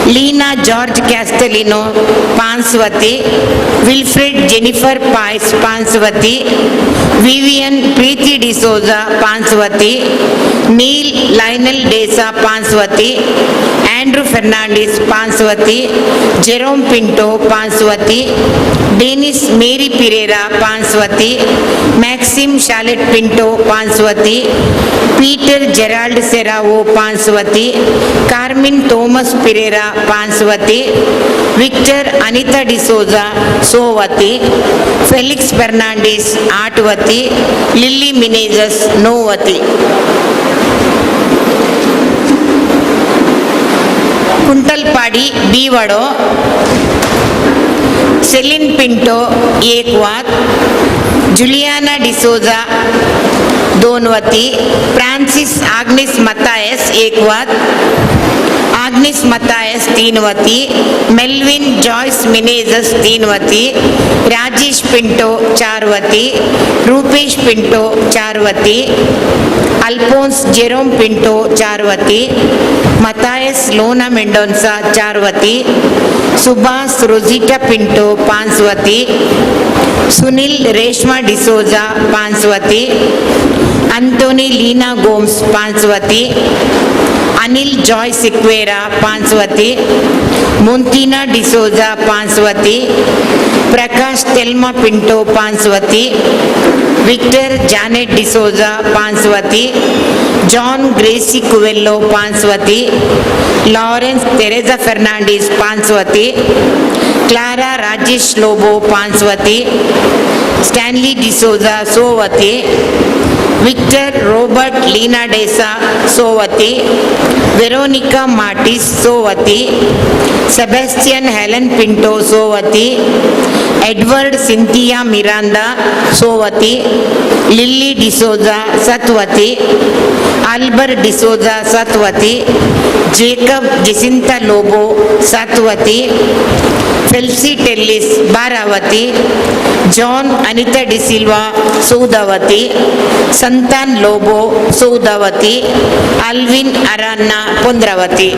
Leena George कॅस्टलिनो पांसवती, Wilfred Jennifer पायस पांसवती, Vivian प्रीति डिसोजा पांसवती, नील Lionel Desa पांसवती, Andrew Fernandes Panswati, Jerome Pinto Panswati, Dennis Mary Pereira Panswati, Maxim Charlotte Pinto Panswati, Peter Gerald Serrao Panswati, Carmen Thomas Pereira Panswati, Victor Anita D'Souza Sovati, Felix Fernandes Atwati, Lily Menezes Novati. Kuntalpadi Bivado, Celine Pinto एक वात, Juliana D'Souza दोनवती, Francis Agnes Mathias एक वात, Agnes Mathias तीनवती, Melvin Joyce Menezes तीनवती, राजेश पिंटो चारवती, रूपेश पिंटो चारवती, Alphonse Jerome Pinto चारवती, मतायस लोना मेंडोन्सा चारवती, सुभाष रोजिटा पिंटो पांचवती, सुनील रेशमा डिसोजा पांचवती, अंतोनी लीना गोम्स पांचवती, अनिल जॉय सिक्वेरा पांचवती, मुंतीना डिसोजा पांचवती, प्रकाश तेल्मा पिंटो पांचवती, विक्टर जानेट डिसोजा पांचवती, जॉन ग्रेसी कुवेल्लो पांचवती, लॉरेंस तेरेजा फर्नांडिस पांचवती, क्लारा राजेश लोबो पांचवती, स्टैनली डिसोजा सोवती, विक्टर रॉबर्ट लीना डेसा सोवती, वेरोनिका मार्टिस सोवती, सेबेस्टियन हेलन पिंटो सोवती, एडवर्ड सिंथिया मिरांदा सोवती, लिल्ली डिसोजा सतवती, अल्बर्ट डिसोजा सतवती, जेकब जेसिंता लोबो सातवती, फेल्सी टेल्लिस बारावती, जॉन अनिता डिसिल्वा सौदावती, संतान लोबो सौदावती, अल्विन अरान्ना पंद्रावती.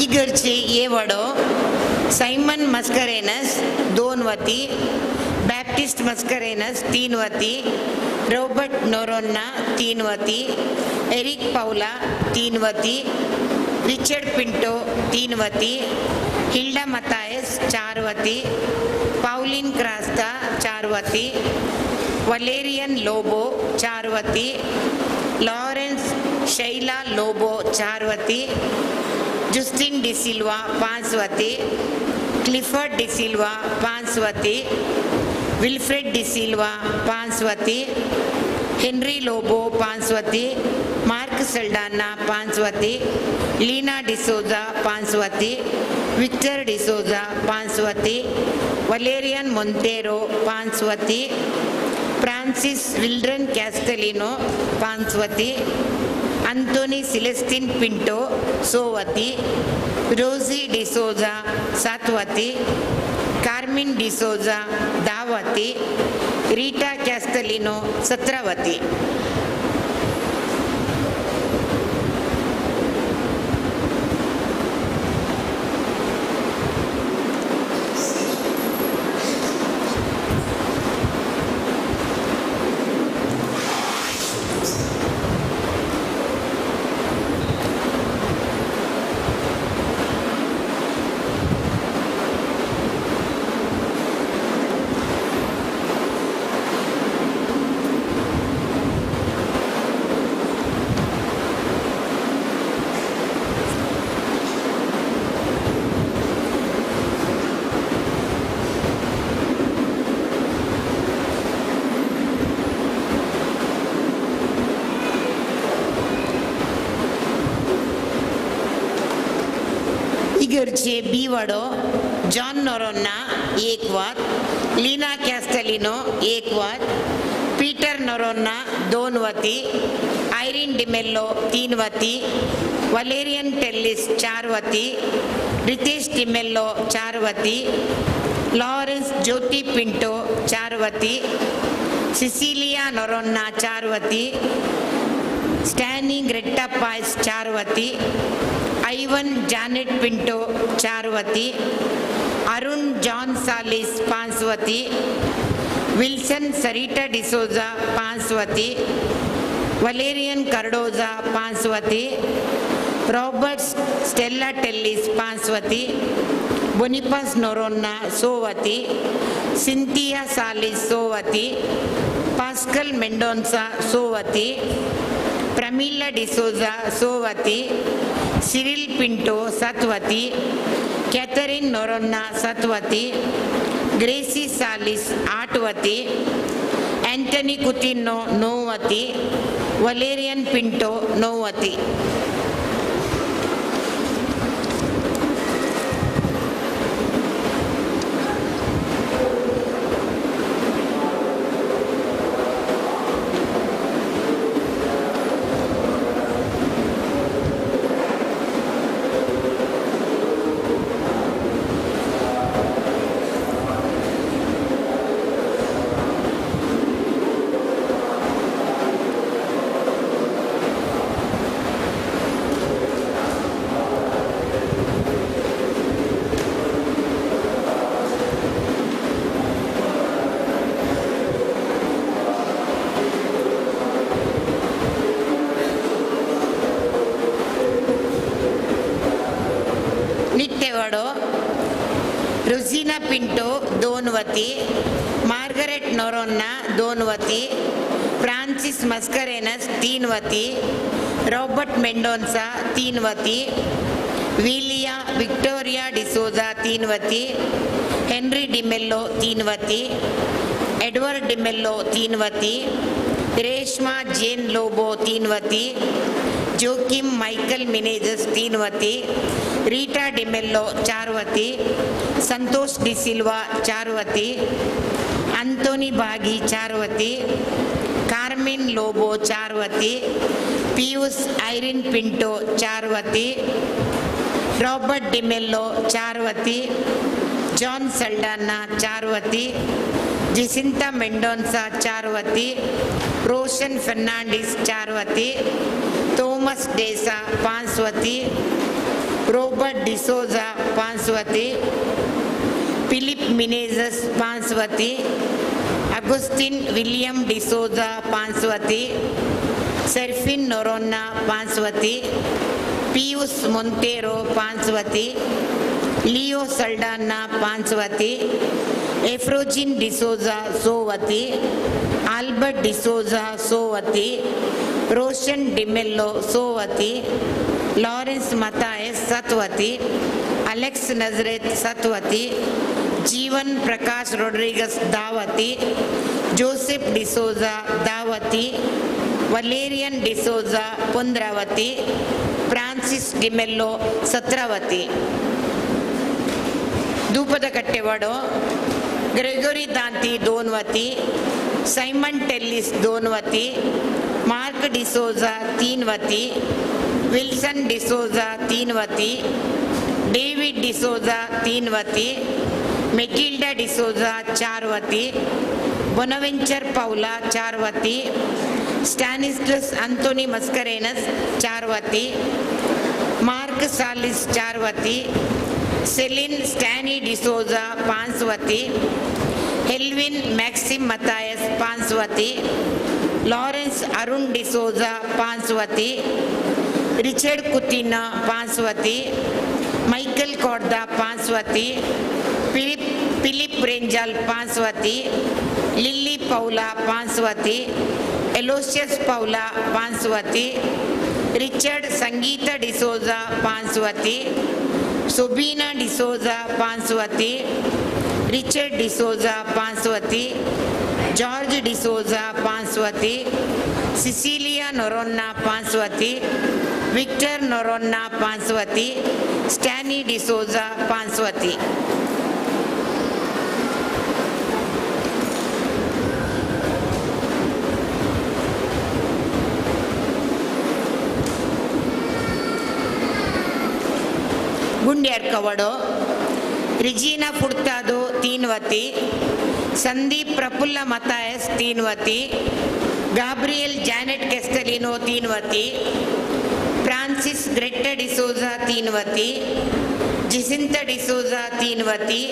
इगर्जे येवडो, सायमन मस्करेनस दोन वती, बॅप्टिस्ट मस्करेनस तीन वती, रॉबर्ट नोरोन्ना तीन वती, एरिक पाउला तीन वती, रिचर्ड पिंटो तीन वती, हिल्डा मतायस चार वती, पाउलिन क्रास्ता चार वती, वलेरियन लोबो चार वती, लॉरेंस शैला लोबो चार वती, जुस्टिन डिसिल्वा पांच वती, क्लिफर्ड डिसिल्वा पांच वती, विल्फ्रेड डिसिल्वा पांच वती, हेनरी लोबो पांच वती, मार्क सल्डाना पांच वती, लीना डिसोजा पांच वती, विक्टर डिसोजा पांच वती, वलेरियन मोंतेरो पांच वती, फ्रांसिस विल्ड्रन कॅस्टलिनो पांच वती, अंतोनी सिलेस्टिन पिंटो सोवती, रोजी डिसोजा सातवती, कार्मिन डिसोजा दावती, रीटा कॅस्टलिनो सत्रावती. इगर्जे बी वाडो जॉन नोरोन्ना एक वात, लीना कॅस्टलिनो एक वात, पीटर नोरोन्ना 2 वती, आयरीन डिमेल्लो 3 वती, वलेरियन टेल्लिस 4 वती, रितेश डिमेल्लो 4 वती, लॉरेंस ज्योति पिंटो 4 वती, सिसिलिया नोरोन्ना 4 वती, स्टैनी ग्रेटा पायस 4 वती, आइवन जानेट पिंटो 4 वती, अरुण जॉन सालिस 5 वती, विल्सन सरिता डिसोजा 5 वती, वलेरियन कार्डोजा 5 वती, रॉबर्ट स्टेला टेल्लिस 5 वती, बोनिपास नोरोन्ना 100 वती, सिंथिया सालिस 100 वती, पास्कल मेंडोन्सा 100 वती, प्रमीला डिसोजा 100 वती, सिरिल पिंटो 7 वती, कैथरीन नोरोन्ना 7 वती, ग्रेसी सालिस 8 वती, एंटनी कुतिनो 9 वती, वलेरियन पिंटो 9 वती. निट्टेवाडो रोजिना पिंटो 2 वती, मार्गरेट नोरोन्ना 2 वती, फ्रांसिस मस्करेनस 3 वती, रॉबर्ट मेंडोन्सा 3 वती, विलिया विक्टोरिया डिसोजा 3 वती, हेनरी डिमेल्लो 3 वती, एडवर्ड डिमेल्लो 3 वती, रेशमा जेन लोबो 3 वती, जोकिम माइकल मिनेजस 3 वती, रीटा डिमेल्लो 4 वती, संतोष डिसिल्वा 4 वती, अंतोनी बागी 4 वती, कार्मिन लोबो 4 वती, पीयूष आयरिन पिंटो 4 वती, रॉबर्ट डिमेल्लो 4 वती, जॉन सल्डाना 4 वती, जिसिंता मेंडोन्सा 4 वती, रोशन फर्नांडिस 4 वती, थॉमस डेसा 5 वती, रॉबर्ट डिसोजा 5 वती, फिलिप मिनेजस 5 वती, अगुस्तिन विलियम डिसोजा 5 वती, सेर्फिन नोरोन्ना 5 वती, पीयूष मोंतेरो 5 वती, लियो सल्डाना 5 वती, एफ्रोजिन डिसोजा 100 वती, आल्बर्ट डिसोजा 100 वती, रोशन डिमेल्लो 100 वती, लॉरेंस मतायस 7 वती, अलेक्स नजरेत 7 वती, जीवन प्रकाश रोड्रिगस 10 वती, जोसेफ डिसोजा 10 वती, वलेरियन डिसोजा 15 वती, फ्रांसिस डिमेल्लो 17 वती. धूपदकट्टेवाडो ग्रेगोरी दांती 2 वती, साइमन टेल्लिस 2 वती, मार्क डिसोजा 3 वती, विल्सन डिसोजा 3 वती, डेविड डिसोजा 3 वती, मेटिल्डा डिसोजा 4 वती, बोनावेंचर पाउला 4 वती, स्टैनिस्लस अंतोनी मस्करेनस 4 वती, मार्क सालिस 4 वती, सेलिन स्टैनी डिसोजा 5 वती, हेल्विन मैक्सिम मतायस 5 वती, लॉरेंस अरुण डिसोजा 5 वती, रिचर्ड कुतिना 5 वती, माइकल कॉर्दा 5 वती, फिलिप रेंजाल 5 वती, लिल्ली पौला 5 वती, एलोशियस पौला 5 वती, रिचर्ड संगीता डिसोजा 5 वती, सुबीना डिसोजा 5 वती, रिचर्ड डिसोजा 5 वती, जॉर्ज डिसोजा 5 वती, सिसिलिया नोरोन्ना 5 वती, विक्टर नोरोन्हा 5 वती, स्टॅनी डिसोजा 5 वती. गुंड्यार कवडो रिजीना फुर्तादो 3 वती, संदीप प्रफुल्ल मतायस 3 वती, गाब्रियल जैनेट कैस्टलिनो 3 वती, फ्रांसिस ग्रेटा डिसोजा 3 वती, जिसिंता डिसोजा 3 वती,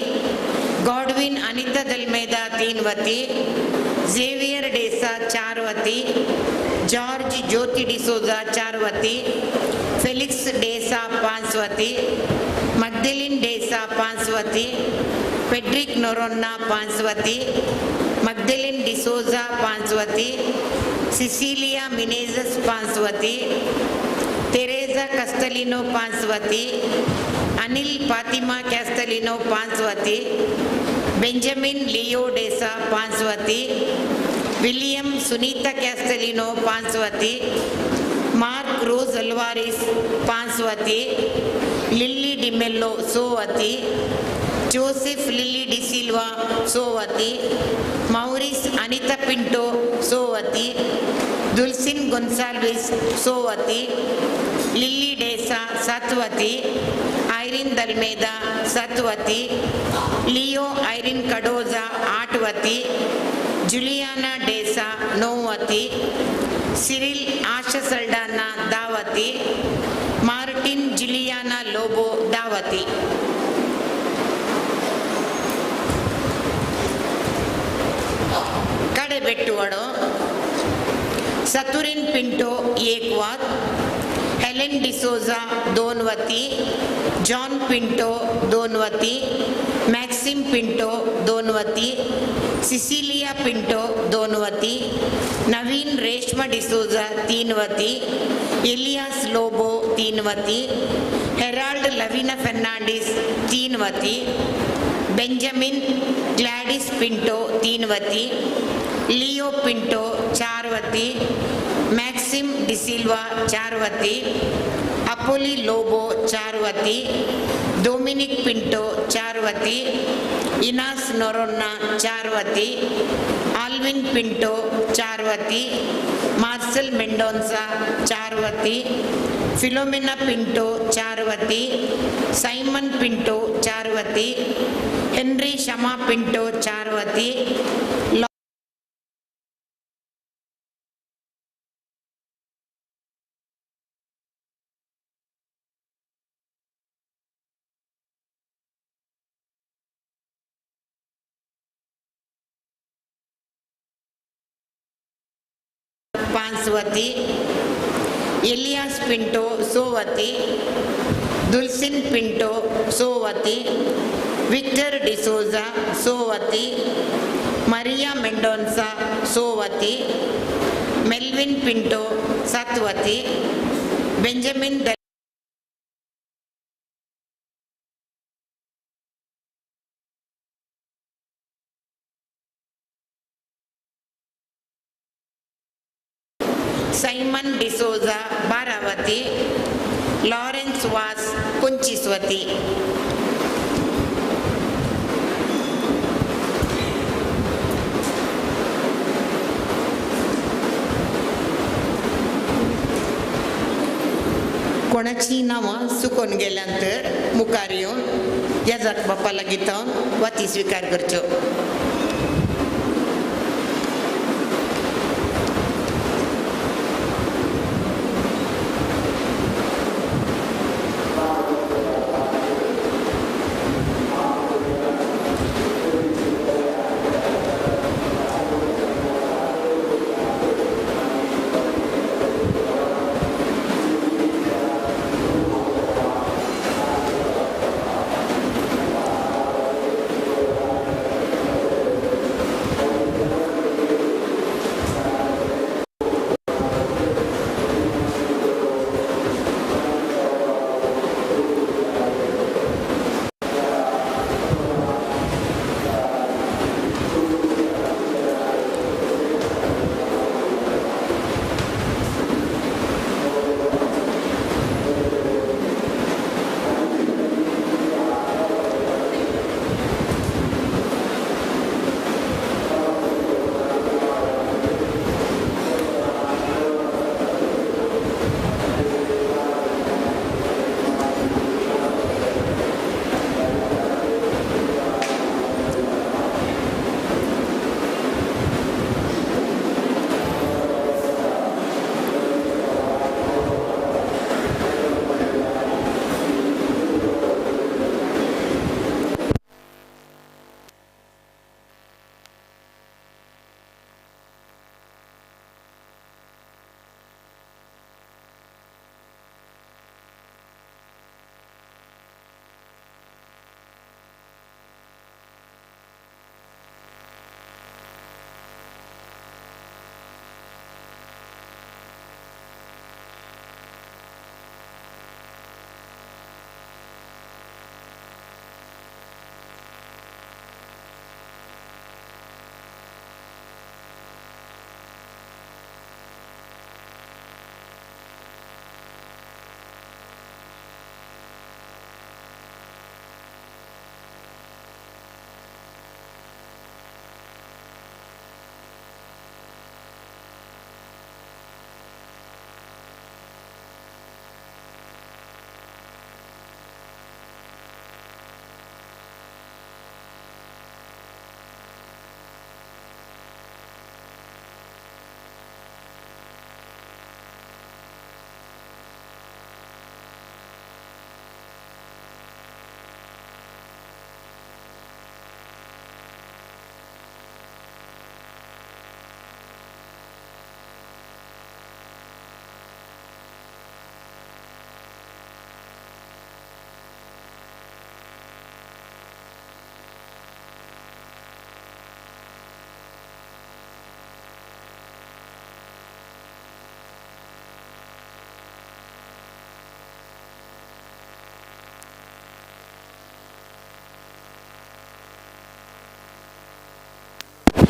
गॉडविन अनिता दलमेदा 3 वती, जेवियर डेसा 4 वती, जॉर्ज ज्योति डिसोजा 4 वती, फेलिक्स डेसा 5 वती, मग्दलिन डेसा 5 वती, पेड्रिक नोरोन्हा 5 वती, मग्दलिन डिसोजा 5 वती, सिसिलिया मिनेजस 5 वती, तेरेजा कस्तलिनो 5 वती, अनिल फातिमा कैस्तलिनो 5 वती, बेंजामिन लियो डेसा 5 वती, विलियम सुनीता कैस्तलिनो 5 वती, मार्क रोज अल्वारिस 5 वती, लिल्ली डिमेल्लो 100 वती, जोसेफ लिल्ली डिसिल्वा 100 वती, मौरिस अनिता पिंटो 100 वती, दुलसिन गोन्साल्विस 100 वती, लिल्ली डेसा 7 वती, आयरिन दलमेदा 7 वती, लियो आयरिन कडोजा 8 वती, जुलियाना डेसा 9 वती, सिरिल आशा सल्डाना 10 वती, मार्टिन जुलियाना लोबो 10 वती. कडेबेट्टुवडो सतुरिन पिंटो 1 वात, हेलेन डिसोजा 2 वती, जॉन पिंटो 2 वती, मैक्सिम पिंटो 2 वती, सिसिलिया पिंटो 2 वती, नवीन रेशमा डिसोजा 3 वती, एलियास लोबो 3 वती, हेराल्ड लवीना फर्नांडिस 3 वती, बेंजामिन ग्लैडिस पिंटो 3 वती, लियो पिंटो 4 वती, मैक्सिम डिसिल्वा 4 वती, अपोली लोबो 4 वती, डोमिनिक पिंटो 4 वती, इनास नोरोन्हा 4 वती, आल्विन पिंटो 4 वती, मार्सेल मेंडोन्सा 4 वती, फिलोमेना पिंटो 4 वती, साइमन पिंटो 4 वती, हेनरी शमा पिंटो 4 वती, 5 वती, एलियास पिंटो 100 वती, दुलसिन पिंटो 100 वती, विक्टर डिसोजा 100 वती, मरिया मेंडोन्सा 100 वती, मेल्विन पिंटो 7 वती, बेंजामिन साइमन डिसोजा 12 वती, लॉरेंस वास 25 वती. कोणाची नांवां सुकोवन गेल्यान तर मुखार येवन याजाक बापा लागीं जावन वाती स्विकार करच्यो.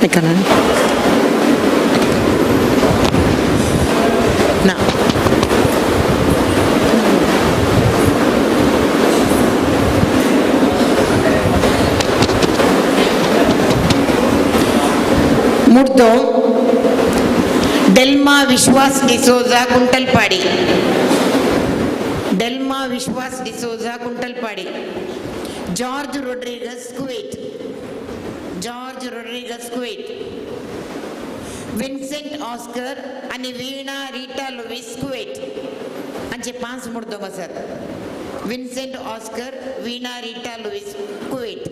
आयकना ना. मुर्दो Delma Vishwas D'Souza Guntalpadi, Delma Vishwas D'Souza Guntalpadi, George Rodrigues Kuwait, George Rodrigues Kuwait, Vincent Oscar आनी वीणा रिटा लुईस कुवेट. हांचे 5 मुर्दोम आसात. Vincent Oscar, Veena Rita Luis Kuwait.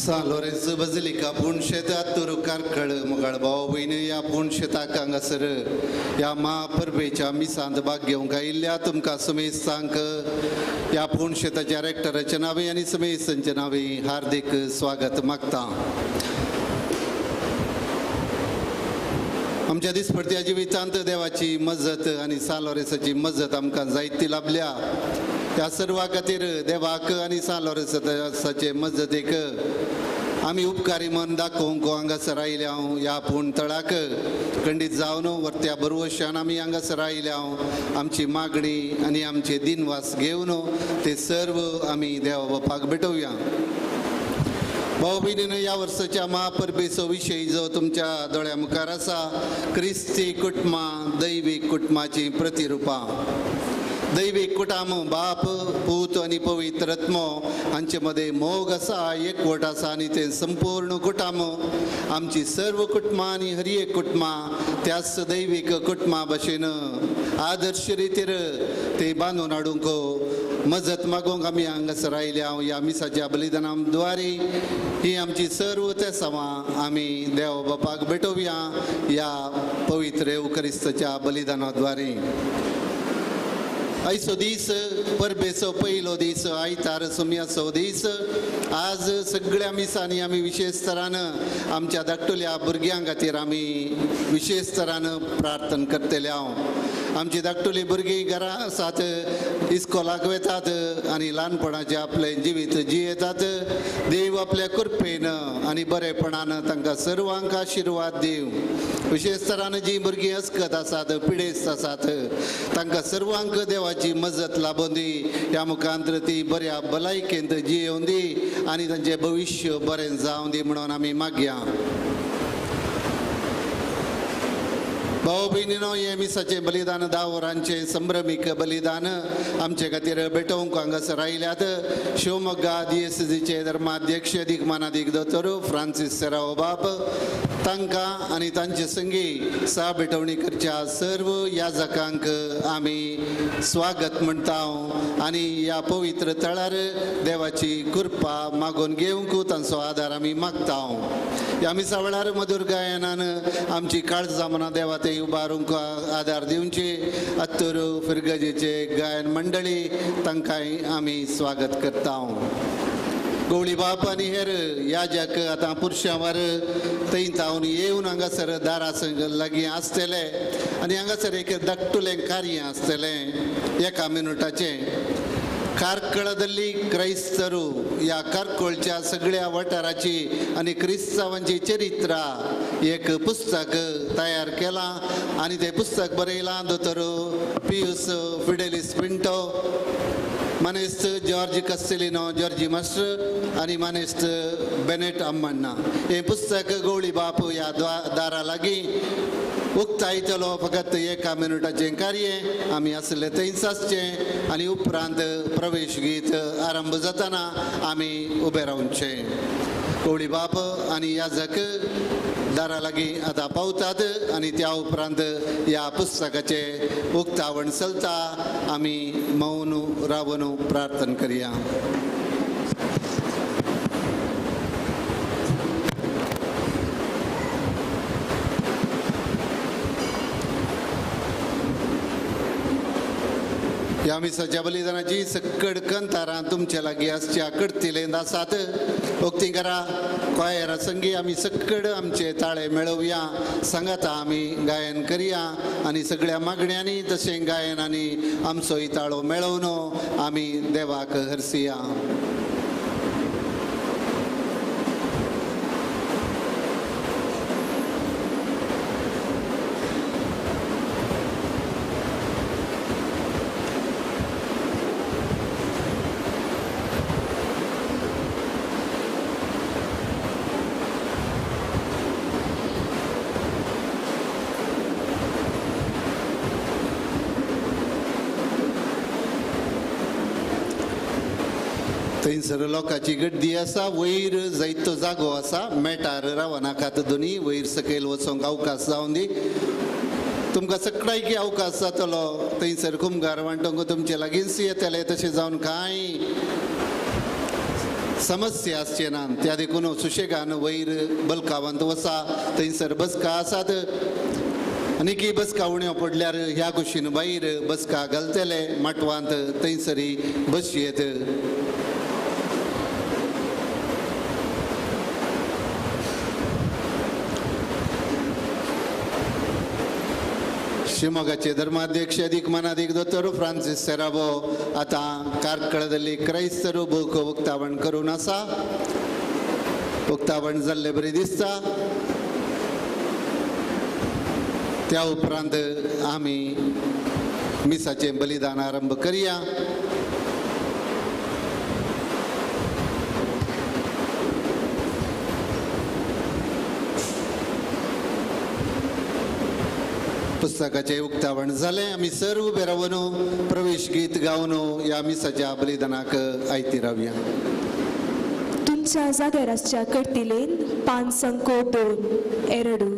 San Lourenço basilica पूण शेतात तुरु कार्कळ मुगाळ भाव भयणी ह्या पूण शेताक हांगासर ह्या महापरबेच्या मिसांत भाग घेवंक आयिल्ल्या तुमकां समेस्तांक ह्या पूण शेताच्या रेक्टराच्या नांवे आनी समेस्तांच्या नांवे हार्दीक स्वागत मागता. आमच्या दिसपडत्या जिवितांत देवाची मजत आनी सान लोरेंसाची मजत आमकां जायती लाभल्या. ह्या सर्वा खातीर देवाक आनी सान लोरेंसाचे मजतीक आमी उपकारी मन दाखोवंक हांगासर आयल्या हांव. ह्या पूण तळाक खंडीत जावन वर्त्या बरवशान आमी हांगासर आयल्या हांव. आमची मागणी आनी आमचे दिनवास घेवन ते सर्व आमी देवा बापाक भेटोवया. भाऊ भयणीनो, ह्या वर्साच्या महापरबेचो विशय जो तुमच्या दोळ्या मुखार आसा, क्रिस्ती कुटुंबां दैवीक कुटुंबाचीं प्रतिरुपां। दैवीक कुटाम बाप, पूत आनी पवित्र आत्मो हांचे मदें मोग आसा, एकवट आसा आनी तें संपूर्ण कुटाम आमची सर्व कुटुंबां आनी हर एक कुटुंबां त्याच दैवीक कुटुंबा भशेन आदर्श रितीर ते बांदून हाडूंक मजत मागूंक आमी हांगासर आयल्या। ह्या मिसाच्या बलिदाना द्वारे ही आमची सर्व तेसांवां आमी देव बापाक भेटोवया ह्या पवित्र येवक्रिस्ताच्या बलिदाना द्वारे। आयचो दीस परबेचो पयलो दीस, आयतार सुम्याचो दीस। आज सगळ्या मिसांनी आमी विशेष तरान आमच्या धाकटुल्या भुरग्यां खातीर आमी विशेष तरान प्रार्थना करतले हांव। आमची धाकटुली भुरगीं घरा आसात, इस्कोलाक वेतात आनी ल्हानपणाचें आपलें जिवीत जियेतात। देव आपल्या कृपेन आनी बरेपणान तांकां सर्वांक आशिर्वाद दिवं। विशेष तरान जीं भुरगीं अस्कत आसात, पिडेस्त आसात, तांकां सर्वांक देवाची मजत लाबोवन दी। ह्या मुखांतर ती बऱ्या भलायकेंत जियेवन दी आनी तांचें भविश्य बरें जावं दी म्हणून आमी मागया। भाव भयणीनो, हें मिसाचें बलिदान 10 वरांचें संभ्रमीक बलिदान आमचे खातीर भेटोवंक हांगासर आयल्यात शिवमोग्गा दियेसीचे धर्माध्यक्ष अधिक मानादीक दोतोर फ्रांसीस सेरावो बाप, तांकां आनी तांचे संगी सा भेटवणी करच्या सर्व याजकांक आमी स्वागत म्हणटा आनी ह्या पवित्र तळार देवाची कृपा मागून घेवंक तांचो आदार आमी मागता। ह्या मिसा वेळार मधुर गायनान आमची काळजां मनां देवा ते उबारूंक आदार दिवचे अत्तूर फिरगजेचे गायन मंडळी तांकांय आमी स्वागत करता। गवळी बाप आनी हेर याजक आतां पुरशांवर थंय तावन येवन हांगासर दारा संग लागीं आसतले आनी हांगासर एक धाकटुलें कार्य आसतलें एका मिनुटाचें। कार्कळदल्ली क्रैस्तरू ह्या कार्कोळच्या सगळ्या वाठाराची आनी क्रिस्तांवांची चरित्रा एक पुस्तक तयार केलां आनी तें पुस्तक बरयलां दोतोर पियूस फिडेलिस पिंटो, मानेस्त जॉर्ज कस्टेलिनो जॉर्जी मास्टर आनी मानेस्त बेनेट अम्मण्णा। हें पुस्तक गवळी बाप ह्या दारा लागीं उक्तायतलो। फकत एका मिनुटाचें कार्य आमी आसले थंयच आसचें आनी उपरांत प्रवेश गीत आरंभ जातना आमी उबे रावचें। गवळी बाप आनी याजक दारा लागीं आतां पावतात आनी त्या उपरांत ह्या पुस्तकाचें उक्तावण चलता। आमी मौन रावन प्रार्थना करया। ह्या मिसाच्या बलिदानाची सक्कड कंतारां तुमचे लागीं आसच्या कडतिलेंत आसात। उक्ती करा क्वायरा संगी आमी सक्कड आमचे ताळे मेळोवया, सांगाता आमी गायन करया आनी सगळ्या मागण्यांनी तशें गायन आनी आमचोय ताळो मेळोवन आमी देवाक हरसिया। थंयसर लोकांची गर्दी आसा, वयर जायतो जागो आसा, मेटार रावनाकात दोनी वयर सकयल वचोंक अवकाश जावन दी। तुमकां सगळ्याकी अवकाश जातलो। थंयसर कुमगार वांटोंक तुमचे लागींच येतले, तशें जावन कांय समस्या आसचे ना। त्या देखून सुशेगान वयर बलकावांत वसा, थंयसर बसका आसात आनी की बसका उण्यो पडल्यार ह्या कुशीन भायर बसका घालतले माटवांत थंयसरी बसयेत। शिवमोग्गाचे धर्माध्यक्ष अधिक मानादीक दोतोर फ्रांसीस सेराबो आतां कार्कळदल्ली क्रैस्तरू बूक उक्तावण करून आसा। उक्तावण जाल्ले बरें दिसता। त्या उपरांत आमी मिसाचें बलिदान आरंभ करया। पुस्तकाचें उक्तावण जालें. आमी सर्व उबे रावन प्रवेश गीत गावन ह्या मिसाच्या बलिदानाक आयती रावया. तुमच्या जाग्यार आसच्या करतिलेन 5 अंको 2 2.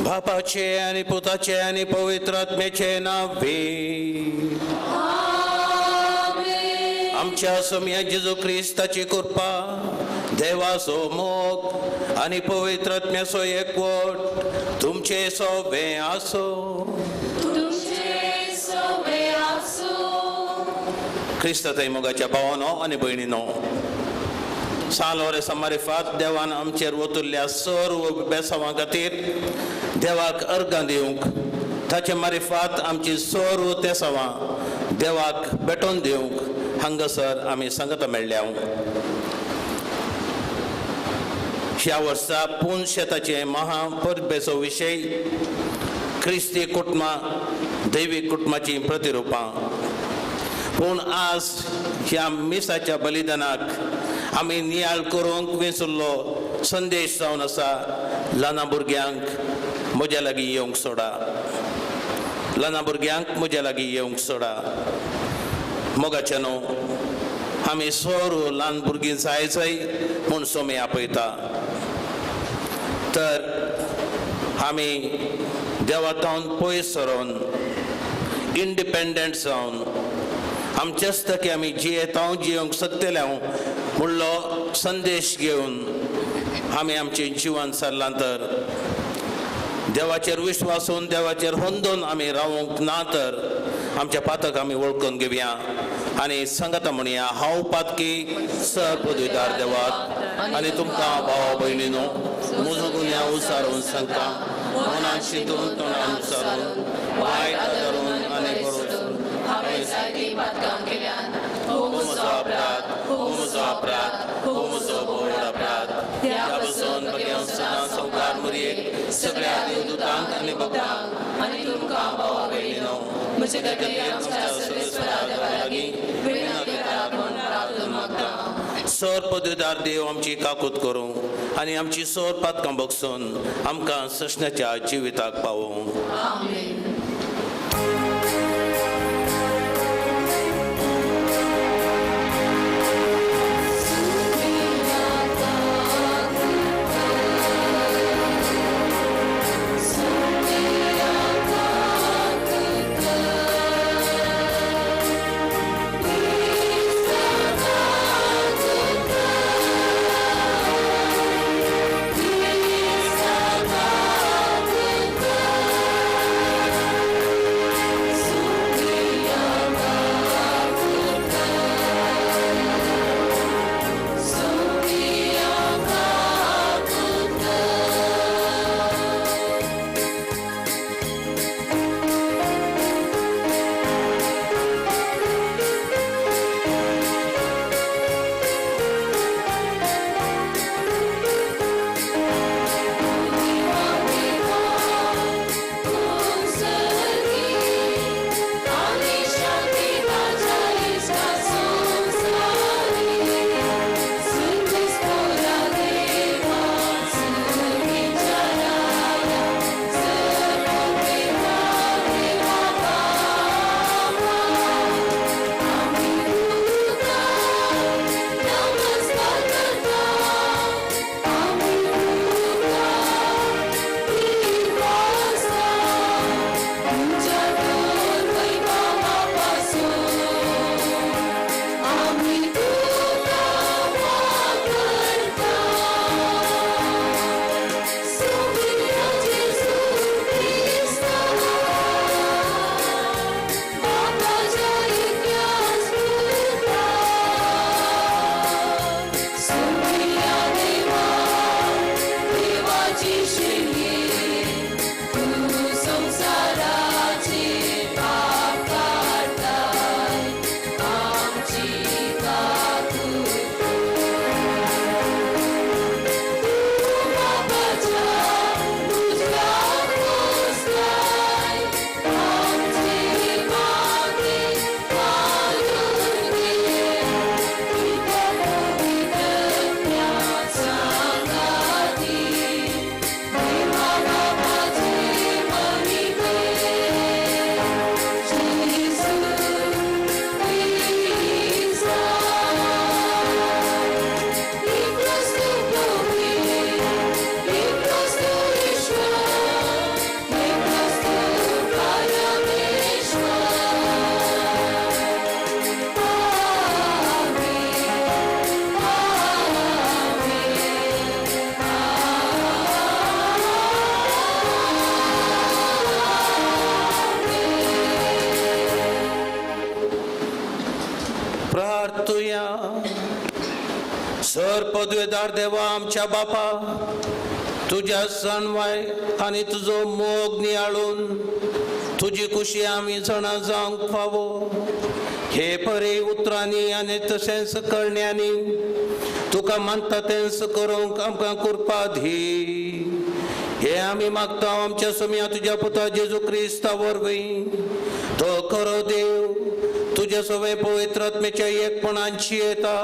बापाचे आनी पुताचे आनी पवित्र आत्म्याचे नांवे. आमच्या सोम्या जेजू क्रिस्ताची कृपा, देवाचो मोग आनी पवित्र आत्म्याचो एकवट तुमचे सोबे आसो. क्रिस्ताच्या मोगाच्या भावानो आनी भयणीनो, सालोरे मारिफात देवान आमचेर वतुल्ल्या सर्व बेसांवां खातीर देवाक अर्गां दिवंक, ताचे मारिफात आमची सर्व तेसांवां देवाक भेटोवन दिवंक हांगासर आमी सांगता मेळ्ळ्या. ह्या वर्सा पूण शेताचे महापरबेचो विशय क्रिस्ती कुटुंबां, दैवीक कुटुंबाचीं प्रतिरुपां. पूण आज ह्या मिसाच्या बलिदानाक आमी नियाळ करूंक वेंचुल्लो संदेश जावन आसा, ल्हान भुरग्यांक म्हज्या लागीं येवंक सोडा, ल्हान भुरग्यांक म्हज्या लागीं येवंक सोडा. मोगाचे न्हू आमी सोरू ल्हान भुरगीं जाय जाय म्हूण सोमी आपयता, तर आमी देवातावन पयस सरोन इंडिपेंडंट जावन आमचेच तकी आमी जियेता जियोंक सोदतले हांव म्हणलो संदेश घेवन आमी आमचें जिवन सरलां तर देवाचेर विश्वासून देवाचेर होंदोन आमी रावंक ना तर आमच्या पातक आमी वळखून घेवया आनी सांगता म्हणया हांव पातकी सर पदवीदार देवात आनी तुमकां भावा भयणीनो म्हजो गुन्यांव उसारून सांगता मनान शिंतून तोंडान उसारून वायट आदारून आनी बरोवरून हांवें जायतीं पातकां केल्यात. हो म्हजो अपराध, हो म्हजो अपराध, हो म्हजो व्हड अपराध. ह्या पासून भगें सदां संवसार मुरयेक सगळ्या देवदूतांक आनी भक्तांक आनी तुमकां भावा भयणीनो म्हजे खातीर आमच्या सर्वेस्परा देवा लागीं विनंती करात म्हूण प्रार्थना मागता. सर पदवीदार देव आमची काकूत करूं आनी आमची सोर पातकां बगसून आमकां सस्नाच्या जिविताक पावोवं. आमेन. प्रार्थुया. सर पदवेदार देवा आमच्या बापा तुज्या सणवाय आनी तुजो मोग नियाळून तुजी खुशी आमी जाणा जावंक फावो हे परे उतरांनी आनी तशेंच करण्यांनी तुका मानता तेंच करूंक आमकां कृपा दी. हे आमी मागता आमच्या सोम्या तुज्या पुता जेजू क्रिस्ता वरवीं. तो खरो देव तुज्या सवे पवित्र आत्म्याच्या एकपणांची येता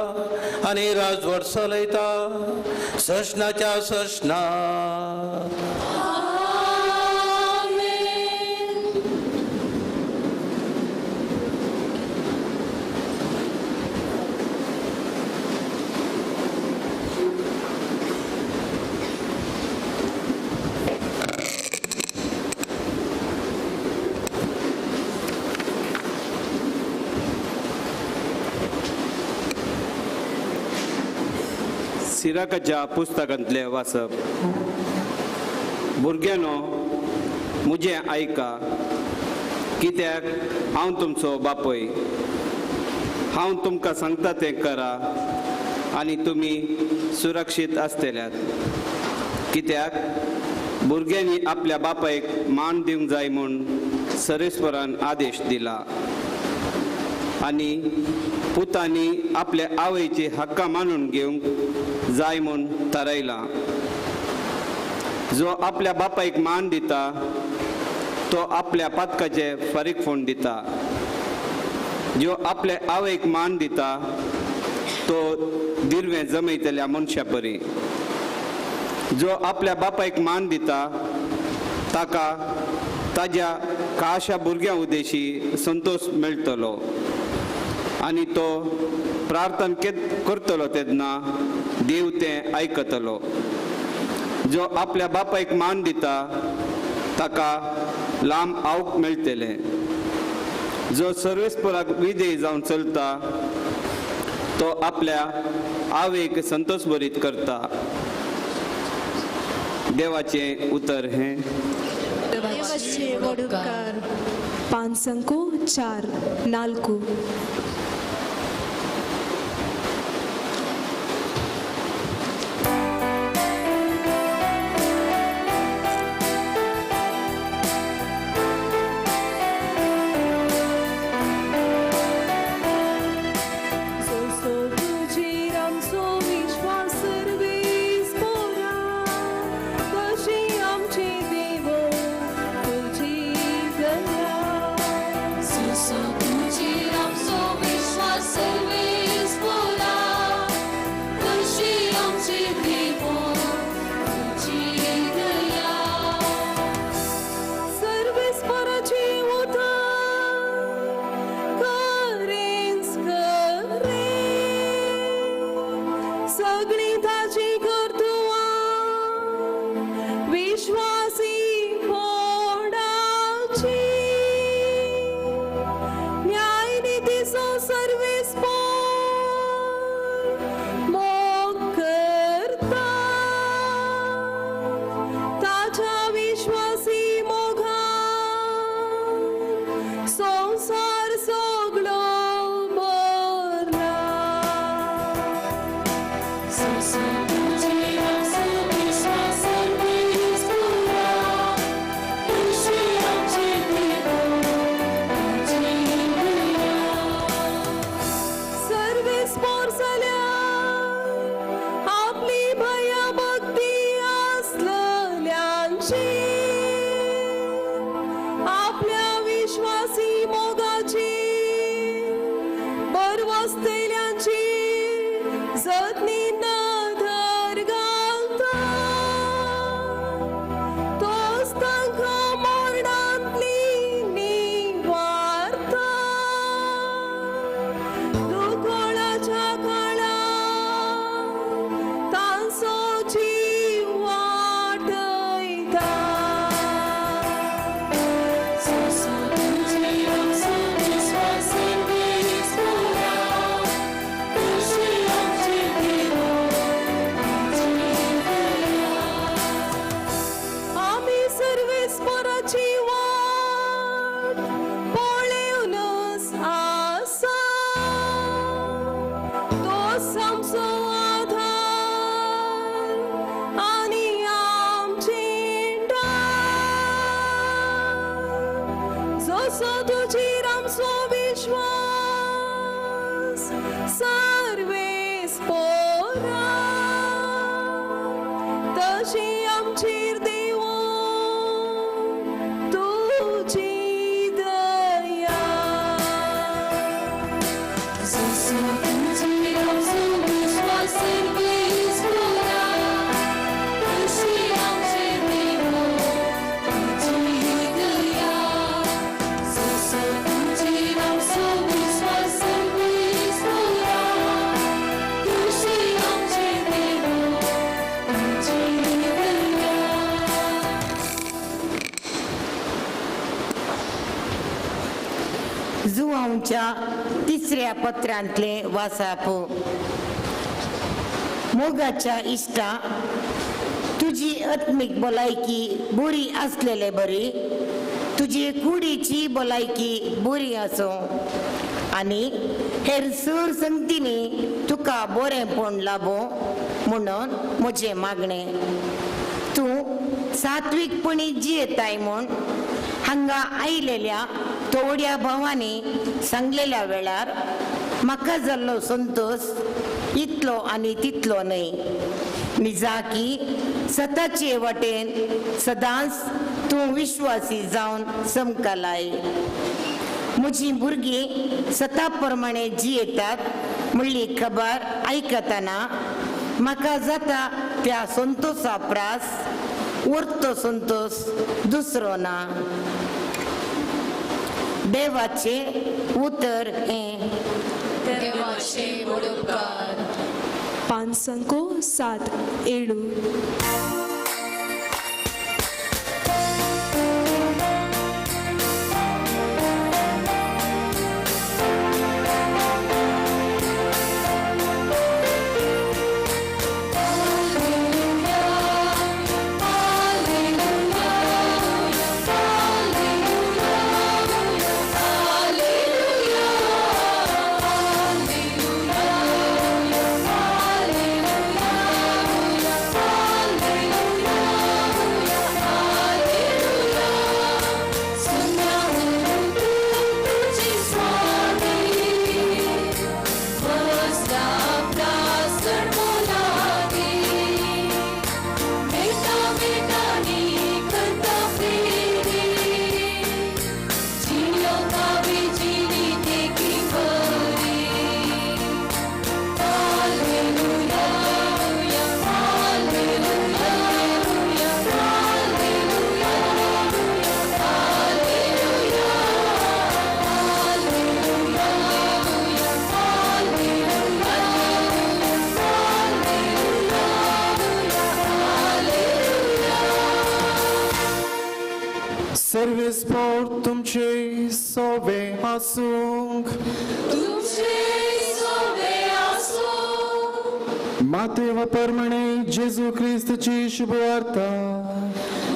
आनी राजवट चलयता सशनाच्या सशना. सिराकाच्या पुस्तकांतलें वाचप. भुरग्यांनो, म्हजें आयका, कित्याक हांव तुमचो बापूय. हांव तुमकां सांगता तें करा आनी तुमी सुरक्षीत आसतल्यात. कित्याक भुरग्यांनी आपल्या बापायक मान दिवंक जाय म्हूण सरेस्वरान आदेश दिला आनी पुतांनी आपल्या आवयची हक्का मानून घेवंक जाय म्हूण थारायलां. जो आपल्या बापायक मान दिता तो आपल्या पातकाचे फारीकफोण दिता. जो आपल्या आवयक मान दिता तो दिरवें जमयतल्या मनशा परी. जो आपल्या बापायक मान दिता ताका ताज्या काशा भुरग्यां उद्देशी संतोश मेळटलो आनी तो प्रार्थना करतलो तेन्ना देव तें आयकतलो. जो आपल्या बापायक मान दिता ताका लांब आवक मेळटलें. जो सर्वेस्पराक विधेय जावन चलता तो आपल्या आवयक संतोष भरीत करता. देवाचें उतर हें. 5 4 4. जुवांच्या तिसऱ्या पत्रांतले वासाप. मोगाच्या इश्टा, तुजी आत्मीक भलायकी बरी आसलेले बरी तुजी कुडीची भलायकी बरी आसूं आनी हेर सूर संगतींनी तुका बरेंपण लाबो म्हणून म्हजें मागणें. तूं सात्वीकपणी जियेताय म्हूण हांगा आयलेल्या थोड्या भावांनी सांगलेल्या वेळार म्हाका जाल्लो संतोश इतलो आनी तितलो न्हय. निजाकी सताचे वाटेन सदांच तूं विश्वासी जावन समकालाय. म्हजीं भुरगीं सता प्रमाणे जियेतात म्हणली खबर आयकतना म्हाका जाता त्या संतोशा प्रास उरतो संतोश दुसरो ना. देवाचें उतर हें. देवाचे उपकार. 5 7 7. सर्वीस पोर तुमचे सोवे आसूंक, तुमचे सोवे आसूं. मातेवा परमणे जेजू क्रिस्तची शुभवार्ता.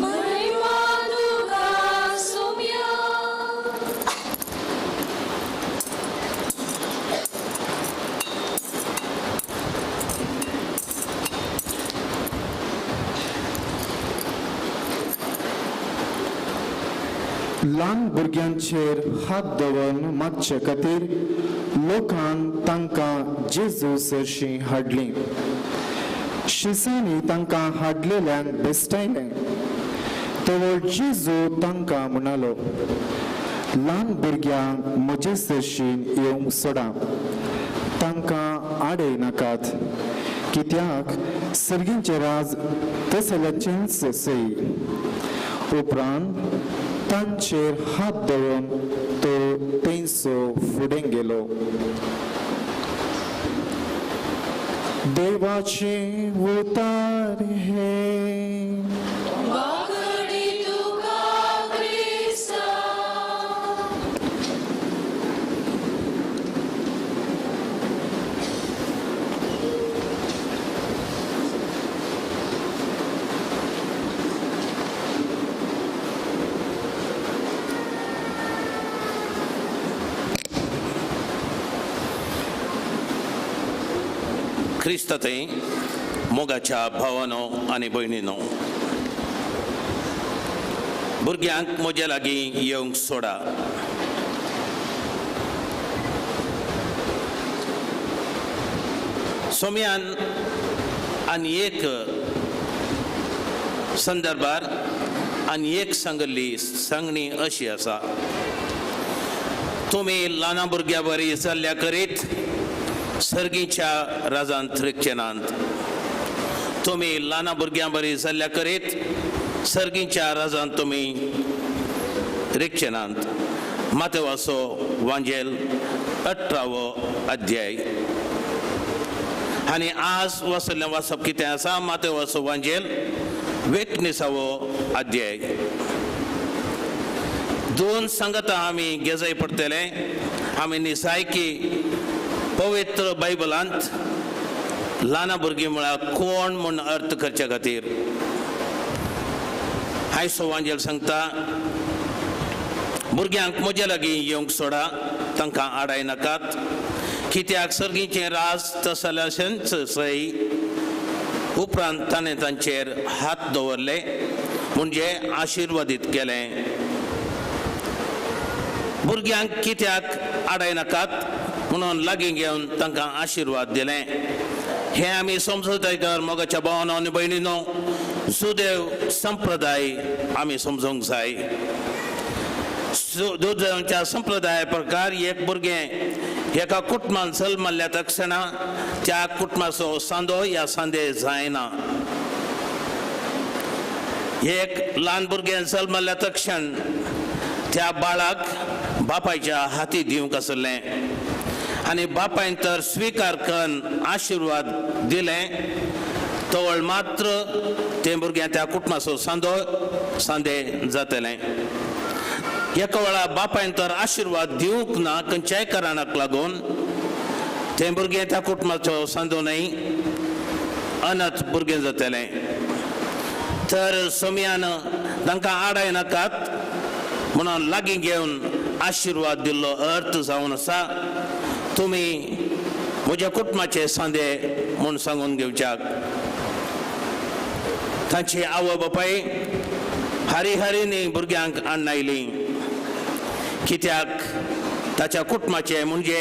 महिमा तुका सोम्या. ल्हान भुरग्यांचेर हात दवरून मागचे खातीर लोकान तांकां जेजू सरशीं हाडली. शिसांनी तांकां हाडलेल्यांक बेस्टायलें. तवळ जेजू तांकां म्हणालो, ल्हान भुरग्यांक म्हजे सरशीं येवंक सोडा, तांकां आडय नाकात, कित्याक सर्गींचें राज तसल्याचेंच सई. उपरांत तांचेर हात दवरून तो तेंचो फुडें गेलो. देवाचें उतार हें. वागडी तुका क्रिस्ता. क्रिस्त थंय मोगाच्या भावानो आनी भयणीनो, भुरग्यांक म्हज्या लागीं येवंक सोडा. सोम्यान आनी एक संदर्भार आनी एक सांगल्ली सांगणी अशी आसा, तुमी ल्हाना भुरग्या बरी चल्ल्या करीत सर्गीच्या राजांत रिगचे नात. तुमी ल्हाना भुरग्यां बरी जाल्ल्या करीत सर्गीच्या राजांत तुमी रिगचे नात. मातेवाचो वांजेल 18वो अध्याय. आनी आज वाचल्लें वाचप कितें आसा? मातेवाचो वांजेल 19वो अध्याय. दोन सांगता आमी घेजाय पडटले. आमी निसायकी पवित्र बायबलांत ल्हान भुरगीं म्हळ्यार कोण म्हूण अर्थ करचे खातीर आयचो वांजेल सांगता, भुरग्यांक म्हजे लागीं येवंक सोडा, तांकां आडाय नाकात, कित्याक सर्गीचें राज तसल्याशेंच सय. उपरांत ताणें तांचेर हात दवरले म्हणजे आशिर्वादीत केलें. भुरग्यांक कित्याक आडाय नाकात म्हणून लागीं घेवन तांकां आशिर्वाद दिले. हें आमी समजताय तर मोगाच्या भावानो आनी भयणीनो, सुदेव संप्रदाय आमी समजूंक जाय. दुर्दैवाच्या संप्रदाया प्रकार एक भुरगें एका कुटुंबान जल्मल्ल्या तक्षणा त्या कुटुंबाचो सांदो या सांदे जायना. एक ल्हान भुरगें जल्मल्ल्या तक्षण त्या बाळाक बापायच्या हाती दिवंक आसलें आनी बापायन तर स्विकार करून आशिर्वाद दिले तवळ मात्र तें भुरगें त्या कुटुंबाचो सांदो सांदे जातलें. एका वेळा बापायन तर आशिर्वाद दिवंक ना खंयच्याय कारणाक लागून तें भुरगें त्या कुटुंबाचो सांदो न्हय, अनाथ भुरगें जातलें. तर सोमयान तांकां आडाय नाकात म्हणून लागीं घेवन आशिर्वाद दिल्लो अर्थ जावन आसा तुमी म्हज्या कुटुंबाचे सांदे म्हूण सांगून घेवच्याक. तांची आवय बापाय हारी हारीनी भुरग्यांक हाडून आयलीं, कित्याक ताच्या कुटुंबाचें म्हणजे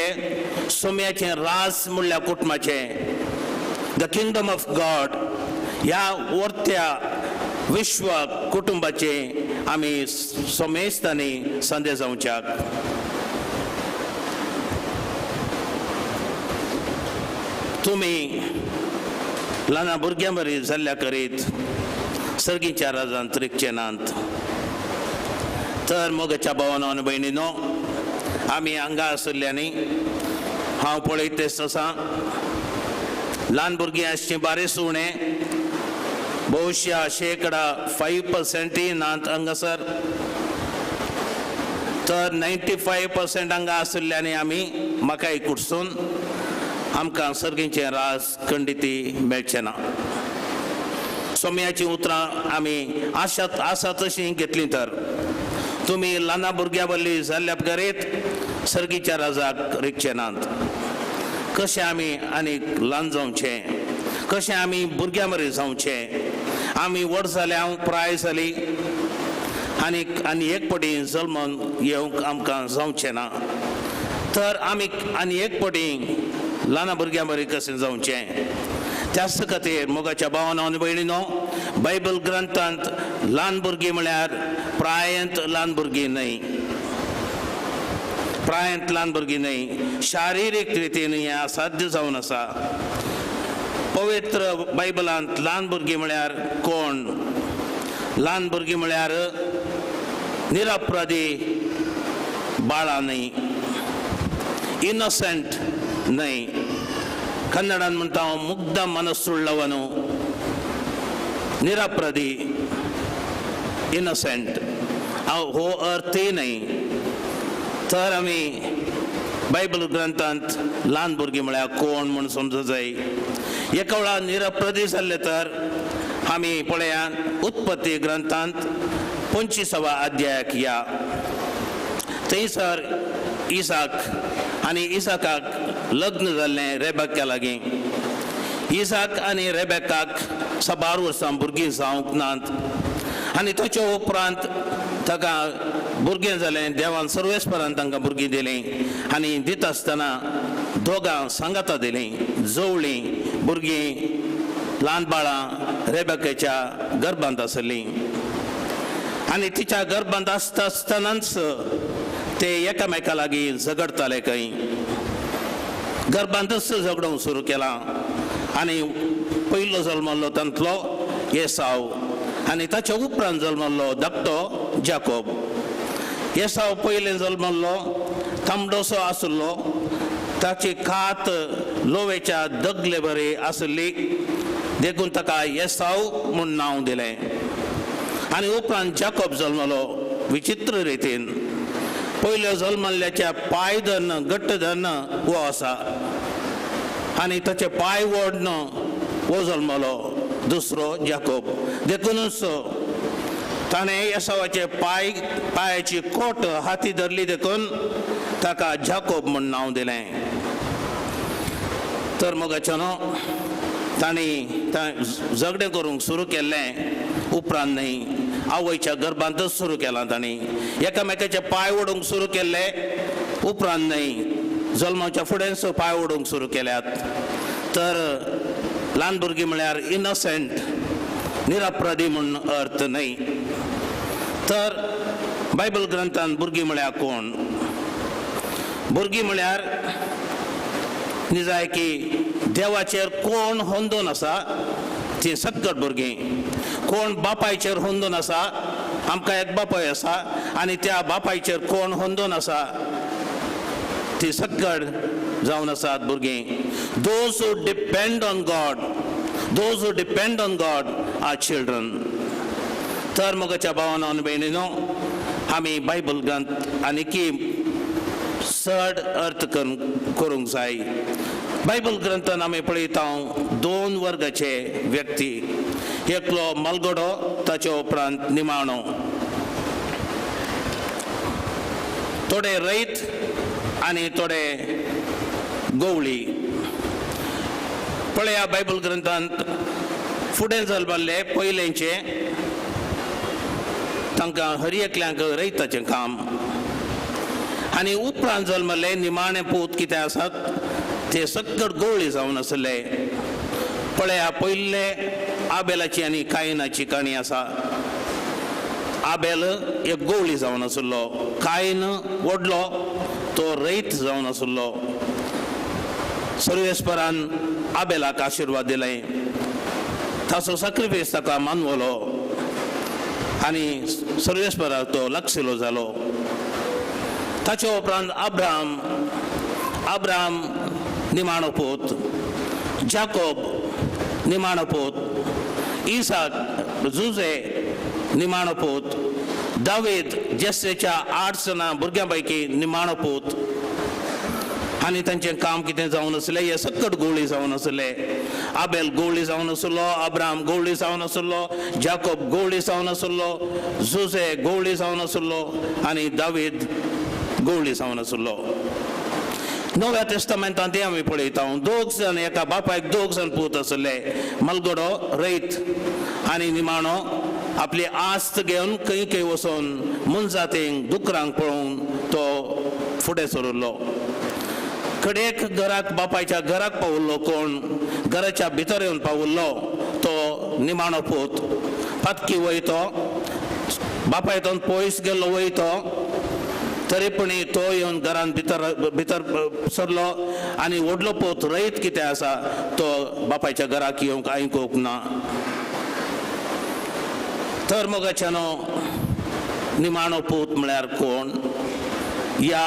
सोम्याचें राज म्हणल्यार कुटुंबाचें the kingdom of God ह्या वर्त्या विश्व कुटुंबाचे आमी सोमेस्तांनी संदेश जावच्याक. तुमी ल्हान भुरग्यां बरी जाल्ल्या करीत सर्गीच्या राजांत रिगचे नात. तर मोगाच्या भावानो आनी भयणीनो, आमी हांगा आशिल्ल्यांनी हांव पळयत आसा ल्हान भुरगीं आसचीं बारीस उणें, बहुशा शेकडा 5% नात हांगासर, तर 95% हांगा आशिल्ल्यांनी आमी म्हाकाय कुडसून आमकां सर्गीचें राज खंडिती मेळचें ना. सोम्याचीं उतरां आमी आशा आसा तशीं घेतलीं तर तुमी ल्हाना भुरग्यां वरवीं जाल्ल्या करीत सर्गीच्या राजाक रिगचे नात. कशें आमी आनीक ल्हान जावचें, कशें आमी भुरग्यां बरें जावचें. आमी व्हड जाल्या प्राय जाली आनीक आनी एक पटी जल्मून येवंक आमकां जावचें ना, तर आमी आनी एक पटी ल्हान भुरग्यां बरें कशें जावचें. त्याच खातीर मोगाच्या भावानो आनी भयणीनो, बायबल ग्रंथांत ल्हान भुरगीं म्हळ्यार प्रायंत ल्हान भुरगीं न्हय, प्रायंत ल्हान भुरगीं न्हय, शारिरीक रितीन हें असाध्य जावन आसा. पवित्र बायबलांत ल्हान भुरगीं म्हळ्यार कोण? ल्हान भुरगीं म्हळ्यार निरपराधी बाळां न्हय, इनोसंट न्हय. कन्नडान म्हणटा हांव मुग्ध मनस्सुळ्ळवनु, निरपराधी, इनोसंट हांव हो अर्थय न्हय. तर आमी बायबल ग्रंथांत ल्हान भुरगीं म्हळ्यार कोण म्हूण समजूं जाय. एका वेळार निरपराधी जाल्ले तर आमी पळया उत्पत्ती ग्रंथांत 25व्या अध्यायाक या, थंयसर इसाक आनी इसाकाक लग्न जाल्लें रेबेका लागीं. इसाक आनी रेबेकाक साबार वर्सां भुरगीं जावंक नात आनी ताच्या उपरांत ताका भुरगें जालें. देवान सर्वेस्परान तांकां भुरगीं दिलीं आनी दिता आसतना दोगां सांगाता दिलीं, जवळीं भुरगीं ल्हान बाळां रेबेकाच्या गर्भांत आसलीं आनी तिच्या गर्भांत आसता आसतनाच ते एकामेका लागीं झगडताले. खंय गर्भांतच झगडोवंक सुरू केलां आनी पयलो जल्मल्लो तांतलो एसाव आनी ताच्या उपरांत जल्मल्लो धाकटो जाकोब. एसाव पयलें जल्मल्लो तांबडोसो आसलो, ताची कात लोवेच्या दगले बरी आसली, देखून ताका एसाव म्हूण नांव दिलें. आनी उपरांत जाकोब जल्मलो विचित्र रितीन. पयलो जल्मल्ल्याच्या पांय धरून घट्ट धरून हो आसा आनी ताचे पांय ओडन हो जल्मलो दुसरो जाकोब. देखूनच ताणें एसावाचे पांयाची कोट हाती धरली, देखून ताका जाकोब म्हूण नांव दिलें. तर मोगाच्यानो तांणी झगडें करूंक सुरू केल्लें उपरांत न्हय, आवयच्या गर्भांतच सुरू केलां. तांणी एकामेकाचे पांय ओडूंक सुरू केल्ले उपरांत न्हय, जल्माच्या फुडेंच पांय ओडूंक सुरू केल्यात. तर ल्हान भुरगीं म्हळ्यार इनोसंट, निरपराधी म्हूण अर्थ न्हय. तर बायबल ग्रंथान भुरगीं म्हळ्यार कोण? भुरगीं म्हळ्यार निजाय की देवाचेर कोण होंदून आसा ती सक्कट भुरगीं. कोण बापायचेर होंदून आसा, आमकां एक बापाय आसा आनी त्या बापायचेर कोण होंदून आसा ती सक्कड जावन आसात भुरगीं. Those who depend on God, those who depend on God are children. तर मोगाच्या भावानो आनी भयणीनो, आमी बायबल ग्रंथ आनीकी चड अर्थ करूंक जाय. बायबल ग्रंथान आमी पळयता दोन वर्गाचे व्यक्ती, एकलो मलगडो, ताचे उपरांत निमाणो. थोडे रयत आनी थोडे गवळी. पळया बायबल ग्रंथांत फुडें जल्मल्ले पयलेंचे तांकां हर एकल्यांक रयताचें काम, आनी उपरांत जल्मल्ले निमाणे पूत कितें आसात ते सक्कड गवळी जावन आसले. पळया पयले आबेलाची आनी कायनाची काणी आसा. आबेल एक गवळी जावन आसलो, कायन व्हडलो तो रयत जावन आसलो. सर्वेस्परान आबेलाक आशिर्वाद दिले, ताचो सॅक्रिफायस ताका मानवलो आनी सर्वेस्पराक तो लक्षिलो जालो. ताचे उपरांत अब्राहम, अब्राहम निमाणो पूत, जाकोब निमाणो पूत, इसाक जुजे निमाणो पूत, दावीद जेस्सेच्या 8 जाणां भुरग्यां पैकी निमाणो पूत. आनी तांचें काम कितें जावन आसलें, हे सक्कट गवळी जावन आसले. आबेल गवळी जावन आसलो, अब्राहम गवळी जावन आसलो, जाकोब गवळी जावन आसलो, जुजे गवळी जावन आसलो आनी दावीद गवळी जावन आसलो. नव्या टेस्टामेंटांत तें आमी पळयता, दोग जाण एका बापायक दोग जाण पूत आसले, मलगडो रयत आनी निमाणो आपली आस्त घेवन खंय खंय वचून मनजातींक दुकरांक पळोवन तो फुडें सरिल्लो. कडेक घराक बापायच्या घराक पावल्लो, कोण घराच्या भितर येवन पावल्लो तो निमाणो पूत. पातकी वयतो, बापायतून पयस गेल्लो वयतो, तरी पूण तो येवन घरान भितर भितर सरलो आनी व्हडलो पूत रयत कितें आसा तो बापायच्या घराक येवंक आयकूंक ना. तर मोगाच्यानो निमाणो पूत म्हळ्यार कोण, या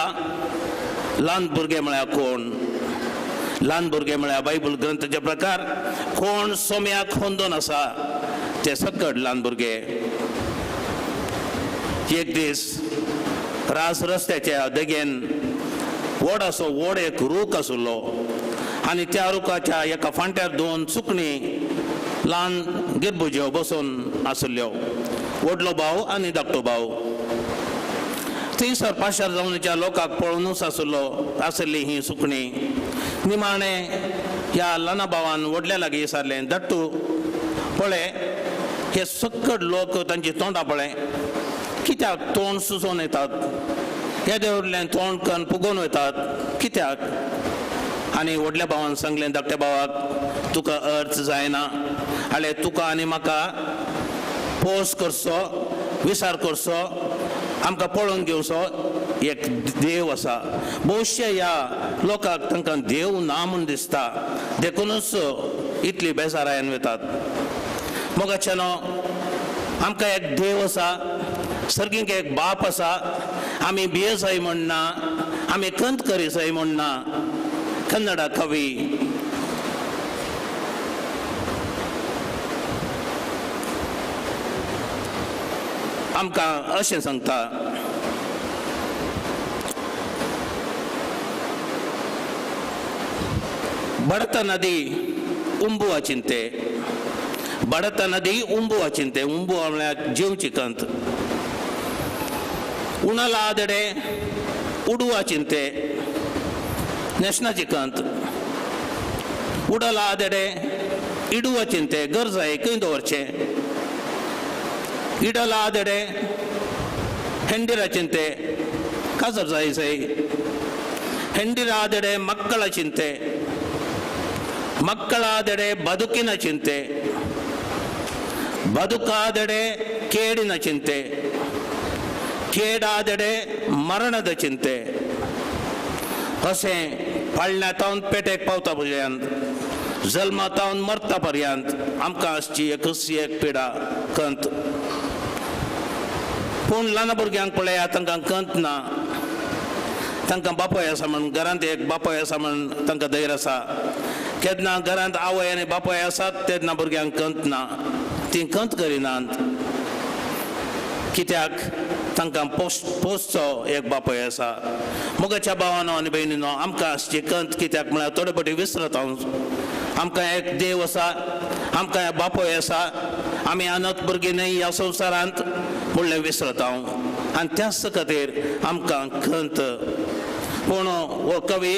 ल्हान भुरगे म्हळ्यार कोण? ल्हान भुरगे म्हळ्यार बायबल ग्रंथाचे प्रकार कोण सोम्याक होंदोन आसा ते सकट ल्हान भुरगे. एक दीस रास रस्त्याच्या देगेन व्हड असो व्हड एक रूख आसलो आनी त्या रुखाच्या एका फांट्यार दोन सुकणीं ल्हान गिरबुज्यो बसून आसल्यो, व्हडलो भाव आनी धाकटो भाव. थंयसर पाशार जावनच्या लोकांक पळोवनूच आसलो आसली ही सुकणीं. निमाणें ह्या ल्हाना भावान व्हडल्या लागीं विचारलें, धाकटू पळय हे सक्कड लोक तांची तोंडां पळय कित्याक तोंड सुजोवन येतात, हे देवडल्यान तोंड कन्न फुगोवन वतात कित्याक? आनी व्हडल्या भावान सांगलें धाकट्या भावाक, तुका अर्थ जायना, हाले तुका आनी म्हाका पोस करचो, विचार करचो, आमकां पळोवन घेवचो एक देव आसा. भोवशे ह्या लोकांक तांकां देव ना म्हूण दिसता, देखूनच इतली बेजारायन वतात. मोगाच्यानो आमकां एक देव आसा, सर्गीक एक बाप आसा, आमी बिये जाय म्हण ना, आमी कंत करी जाय म्हण ना. कन्नडा कवी आमकां अशें सांगता, ಬಡತನದಿ ಉಂಬುವ ಚಿಂತೆ, ಬಡತನದಿ ಉಂಬುವ ಚಿಂತೆ, ಉಂಬುವ म्हळ्यार जेवची कंत. उಣಲಾದೆಡೆ ಉಡುವ ಚಿಂತೆ, न्हेसणाची कंत. उडलादೆಡೆ ಇಡುವ ಚಿಂತೆ, गरज खंय दवरचें. इडलादೆಡೆ ಹೆಂಡಿರ ಚಿಂತೆ, ಕಾಜರ್ जाय जाय. ಹೆಂಡಿರಾದೆಡೆ ಮಕ್ಕಳ ಚಿಂತೆ, ಮಕ್ಕಳಾದೆಡೆ ಬದುಕಿನ ಚಿಂತೆ, ಬದುಕಾದೆಡೆ ಕೇಡಿನ ಚಿಂತೆ, ಕೇಡಾದೆಡೆ ಮರಣದ ಚಿಂತೆ. अशें पाळण्या पेटेक पावता पर्यंत, जल्मातावन मरता पर्यंत आमकां आसची एकच एक पिडा, कंत. पूण ल्हान भुरग्यांक पळया, तांकां कंत ना. तांकां बापूय आसा म्हण, घरांत एक बापूय आसा म्हण तांकां धैर्य आसा. केन्ना घरांत आवय आनी बापूय आसात तेन्ना भुरग्यांक कंत ना, तीं कंत करिनात. कित्याक तांकां पोसचो एक बापूय आसा. मोगाच्या भावानो आनी भयणीनो, आमकां आसची कंत कित्याक म्हळ्यार थोडे फावटी विसरत हांव. आमकां एक देव आसा, आमकां एक बापूय आसा, आमी अनाथ भुरगीं न्हय ह्या संवसारांत म्हणलें विसरत हांव. आनी त्याच खातीर आमकां खंत. पूण हो कवी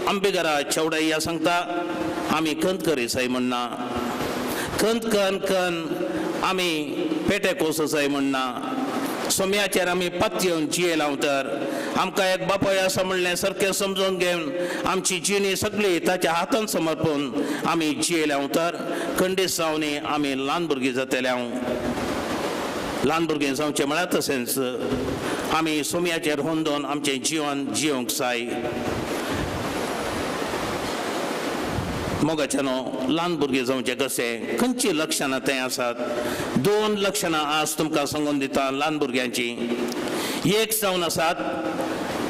आंबेगरा चेवडय्या सांगता, आमी खंत करी म्हणना, खंत कन कन आमी पेटे कोसय म्हणना. सोम्याचेर आमी पत्येवन जियेलां तर आमकां एक बापूय आसा म्हणलें सारकें समजून घेवन आमची जिणी सगळी ताच्या हातान समर्पून आमी जियेल्यां तर खंडीत जावनी आमी ल्हान भुरगीं जातले. ल्हान भुरगीं जावचें म्हळ्यार तशेंच आमी सोम्याचेर होंदोन आमचें जिवन जियोंक जाय. मोगाच्यानो, ल्हान भुरगीं जावचें कशें, खंयचीं लक्षणां थंय आसात? दोन लक्षणां आज तुमकां सांगून दिता ल्हान भुरग्यांचीं. एक जावन आसात,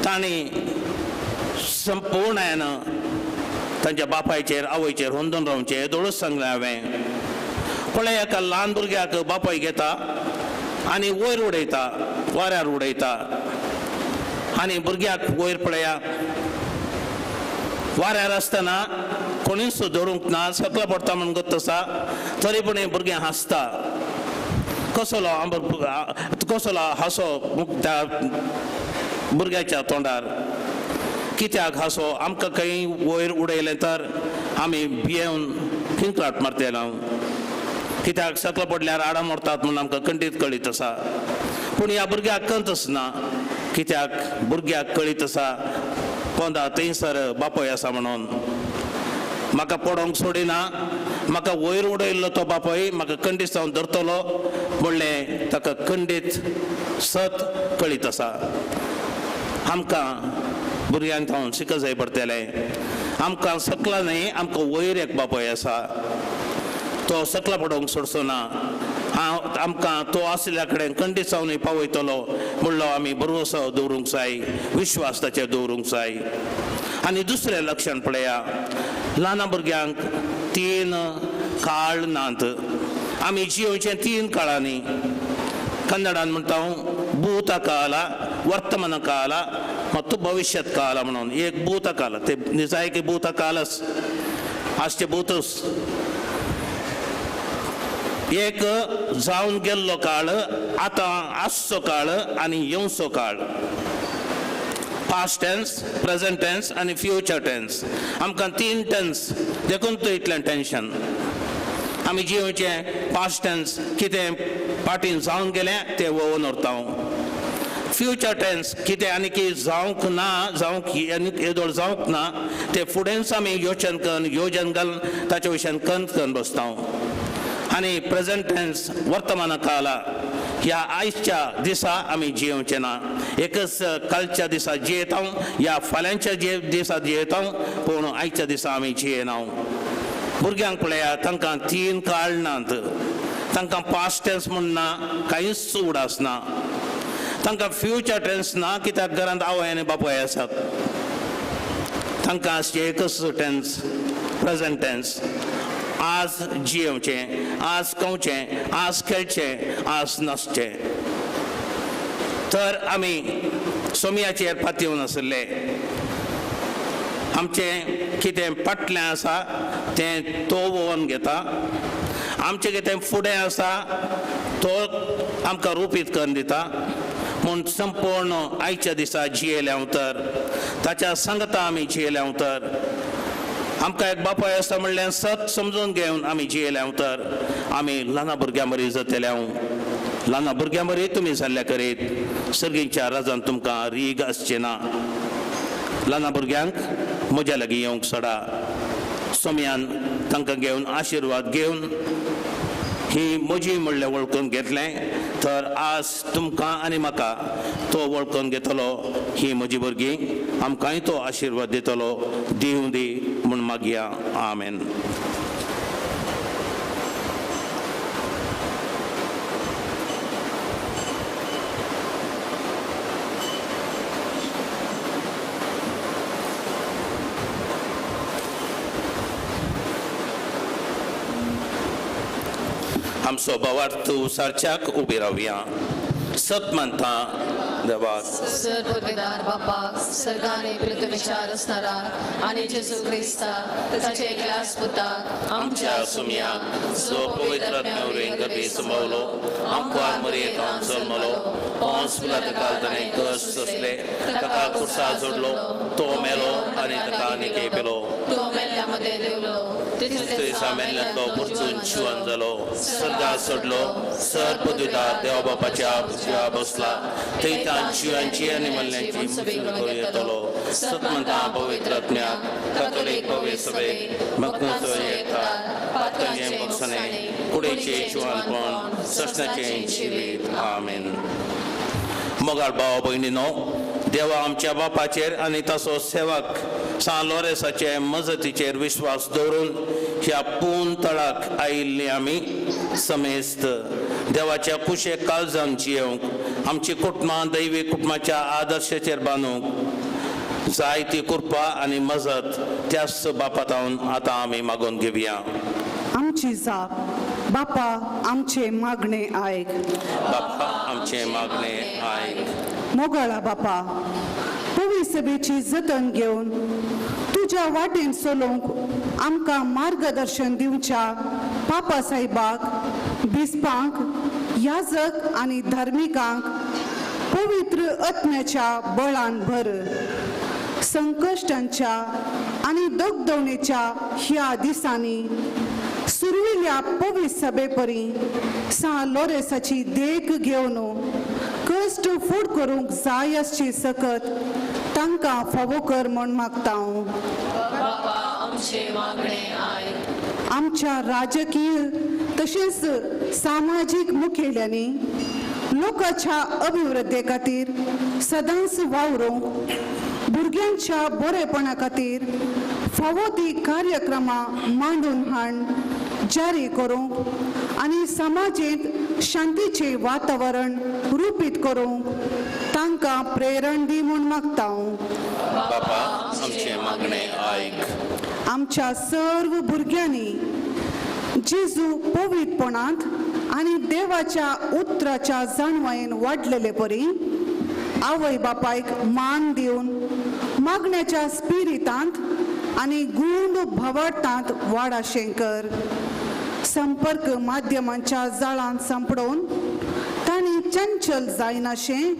तांणी संपूर्णायान तांच्या बापायचेर आवयचेर होंदून रावचें. येदोळूच सांगलें हांवें. पळय, एका ल्हान भुरग्याक बापाय घेता आनी वयर उडयता, वाऱ्यार उडयता. आनी भुरग्याक वयर पळया, वाऱ्यार आसतना कोणीच धरूंक ना, सकला पडटा म्हूण गत्त आसा, तरी पूण हें भुरगें हांसता. कसलो कसलो हांसो त्या भुरग्याच्या तोंडार. कित्याक हांसो? आमकां खंय वयर उडयलें तर आमी भियेवन किंकलाट मारतले. कित्याक सकला पडल्यार आडां मोडतात म्हूण आमकां खंडीत कळीत आसा. पूण ह्या भुरग्याक कंत आसना. कित्याक भुरग्याक कळीत आसा पोंदा थंयसर बापूय आसा म्हणून. म्हाका पडोंक सोडिना, म्हाका वयर उडयल्लो तो बापूय म्हाका खंडीत जावन धरतलो म्हणलें ताका खंडीत सत कळीत आसा. आमकां भुरग्यांक थावन शिक जाय पडटलें. आमकां सकला न्हय, आमकां वयर एक बापूय आसा, तो सकला पडोवंक सोडचो ना. हांव आमकां तो आशिल्ल्या कडेन खंडीत जावन पावयतलो म्हणलो आमी भरवसो दवरूंक जाय, विश्वास ताचेर दवरूंक जाय. आनी दुसरें लक्षण पळया, ल्हान भुरग्यांक तीन काळ नात. आमी जियोवचें तीन काळांनी. कन्नडान म्हणटा भूतकाल, वर्तमान काल ಮತ್ತು भविष्यत काल म्हणून. एक भूतकाल, ते निजायकी भूतकालच आसचे भूतच. एक जावन गेल्लो काळ, आतां आसचो काळ आनी येवचो काळ. पास्ट टेन्स, प्रेजेंट टेन्स आनी फ्युचर टेन्स. आमकां तीन टेन्स, देखून तो इतलें टेंशन. आमी जियोवचें पास्ट टेन्स, कितें फाटीं जावन गेलें तें वोवन उरता. फ्युचर टेन्स कितें आनी की जावंक ना, जावंक येदोळ जावंक ना, तें फुडेंच आमी योजन करून योजन घालून ताचे विशयान कंत करून बसता. आनी प्रेजेंट टेन्स, वर्तमान काळ, ह्या आयच्या दिसा आमी जियोवचें ना. एकच कालच्या दिसा जियेता या फाल्यांच्या जे दिसा जियेता, पूण आयच्या दिसा आमी जियेना. भुरग्यांक पळया, तांकां तीन काळ नात. तांकां पास्ट टेन्स म्हण ना, कांयच उडास ना. तांकां फ्युचर टेन्स ना, कित्याक घरांत आवय आनी बापूय आसात. तांकां आसचें एकच टेन्स, प्रेजेंट टेन्स. आज जियेवचें, आज खावचें, आज खेळचें, आज नाचचें. तर आमी सोमयाचेर पातयेवन आशिल्ले. आमचें कितें फाटलें आसा तें तो वोवन घेता, आमचें कितें फुडें आसा तो आमकां रुपीत करून दिता. म्हूण संपूर्ण आयच्या दिसा जियेल्या तर ताच्या सांगता आमी जियेल्या तर आमकां एक बापाय आसा म्हणल्यार सत समजून घेवन आमी जियेल्या तर आमी ल्हाना भुरग्यां बरी जातल्या. ल्हाना भुरग्यां बरी तुमी जाल्ल्या करीत सर्गीच्या राजान तुमकां रीग आसचें ना. ल्हाना भुरग्यांक म्हज्या लागीं येवंक सोडा. सोम्यान तांकां घेवन आशिर्वाद घेवन ही म्हजी म्हणल्यार वळखून घेतलें तर आज तुमकां आनी म्हाका तो वळखून घेतलो. ही म्हजी भुरगीं आमकांय तो आशिर्वाद दितलो. दिवं दी म्हूण मागया. आमेन. आमचो भावार्थ सारच्याक उबी रावया. सत मानता देवाक सर पुर्वेदार बापाक सर्गाने पृथ्वीच्या रचणाराक आनी जेजू क्रिस्ताक ताचे एकल्याच पुताक आमच्या सुमयाक जो पवित्र आत्म्या गर्भी संभवलो, आमकां मरयेत हांव जल्मलो, पोंस पिलात काल ताणें कश्ट सोंसले, ताका खुर्सा जोडलो, तो मेलो आनी ताका निके पेलो, तो मेल्ल्या मदें देवलो, तिसरे दिसा मेल्ल्यांतलो परतून जिवन जालो, सर्गात सोडलो, सर पदवीदार देवा बापाच्या उजव्या बसला, थंय तान जिवांची आनी मल्ल्यांची मुसळ करूं येतलो. सत म्हणटा पवित्र आत्म्याक, कातोलीक पवित्र सभेक, भक्तांचो एकता, पातकांचें बक्षणें, कुडीचें जिवनपण, ससनाचें जिवीत. आमेन. मोगाळ भाव भयणीनो, देवा आमच्या बापाचेर आनी ताचो सेवक सान लोरेसाचे मजतीचेर विश्वास दवरून ह्या पून तळाक आयिल्ली आमी समेस्त देवाच्या कुशे काळजान जियेवंक, आमची कुटुंबां दैवी कुटुंबाच्या आदर्शाचेर बांदूंक जायती कृपा आनी मजत त्याच बापातावन आतां आमी मागून घेवया. आमची जाप बापा आमचे मागणे आयक. बापा आमचे मागणे आयक. मोगाळा बापा, पवी सभेची जतन घेवन तुज्या वाटेन चलोवंक आमकां मार्गदर्शन दिवच्या पापा साहेबाक, बिस्पांक, याजक आनी धार्मिकांक पवित्र आत्म्याच्या बळान भर. संकश्टांच्या आनी दगदवणेच्या ह्या दिसांनी सुरविल्या पवित्र सभेपरी सान लोरेसाची देख घेवन कश्ट फूड करूंक जाय आसची सकत तांकां फावो कर म्हूण मागता हांव. बापा आमचे मागणे आयक. आमच्या राजकीय तशेंच सामाजीक मुखेल्यांनी लोकांच्या अभिवृद्धी खातीर सदांच वावरूंक, भुरग्यांच्या बरेपणा खातीर फावो ती कार्यक्रमां मांडून हाड जारी करूंक आनी समाजेंत शांतीचें वातावरण रुपीत करूंक तांकां प्रेरण दी म्हूण मागता हांव. बापा आमचे मागणे आयक. आमच्या सर्व भुरग्यांनी जेजू पवित्रपणांत आनी देवाच्या उतराच्या जाणवायेन वाडलेले परी आवय बापायक मान दिवन मागण्याच्या स्पिरितांत आनी गूंड भवार्थांत वाडाशें कर. संपर्क माध्यमांच्या जाळांत सांपडोवन तांणी चंचल जायनाशें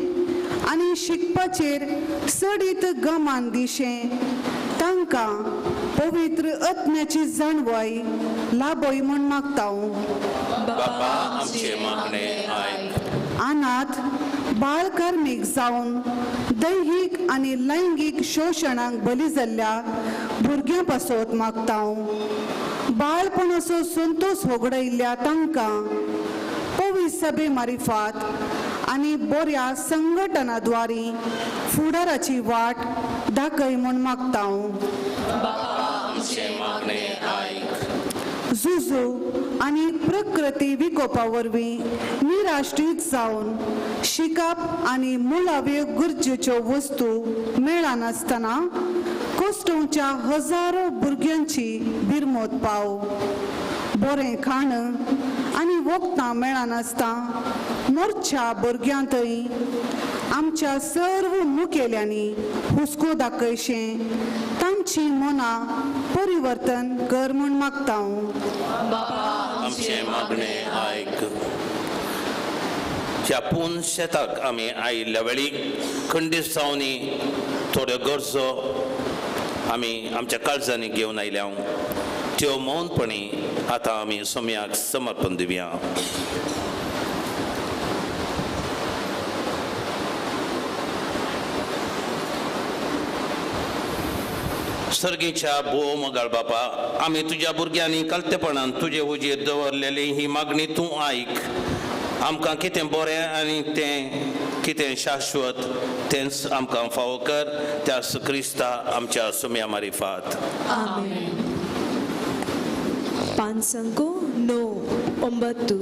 आनी शिकपाचेर चडीत गमान दिशें तांकां पवित्र आत्म्याची जाणवाय लाभय म्हूण मागता हांव. बापा आमचे मागणे आयक. अनाथ बाळ कार्मीक जावन दैहीक आनी लैंगीक शोशणाक बली जाल्ल्या भुरग्यां पासत मागता हांव. बाळपणाचो संतोश होगडायिल्ल्या तांकां पवित्र सभे मारिफात आनी बऱ्या संघटना द्वारी फुडाराची वाट दाखय म्हूण मागता हांव. बापा आमचे मागणे आयक. जुजू आनी प्रकृती विकोपा वरवीं निराश्रीत जावन शिकप आनी मुळाव्यो गरजेच्यो वस्तू मेळनासतना कोस्टोवच्या हजारो भुरग्यांची बिरमोत पाव. बरें खाण आनी वखदां मेळनासतना मोरच्या भुरग्यांतय आमच्या सर्व मुखेल्यांनी हुस्को दाखयशें तांच्या आमची मनां परिवर्तन कर म्हूण मागता. बापा आमचें मागणें आयक. ह्या पून शेताक आमी आयिल्ल्या वेळी खंडीत जावनी थोड्यो गरजो आमी आमच्या काळजांनी घेवन आयल्या, त्यो मौनपणी आतां आमी सोम्याक समर्पण दिवया. सर्गीच्या भोव मोगाळ बापा, आमी तुज्या भुरग्यांनी कलतेपणान तुजे हुजीर दवरलेली ही मागणी तूं आयक. आमकां कितें बरें आनी तें कितें शाश्वत तेंच आमकां फावो कर, त्या क्रिस्ता आमच्या सुम्या मारिफात. आमेन. 5 9 9.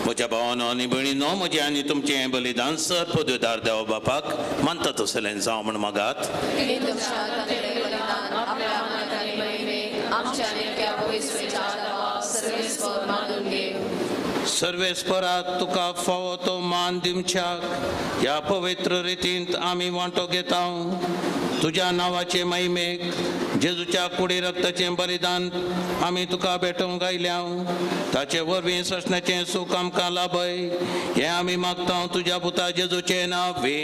म्हज्या भावानो आनी भयणीनो, म्हजें आनी तुमचें बलिदान सर पदवीदार देवा बापाक मानता तसलें जावं म्हूण मागात. सर्वेस्पराक तुका फावो तो मान दिवच्याक ह्या पवित्र रितींत आमी वांटो घेता. तुज्या नांवाचे महिमेक जेजूच्या कुडी रक्ताचें बलिदान आमी तुका भेटोवंक आयल्या. ताचे वरवीं ससण्याचें सूख आमकां लाभय हें आमी मागता तुज्या पुता जेजूचें नांवे.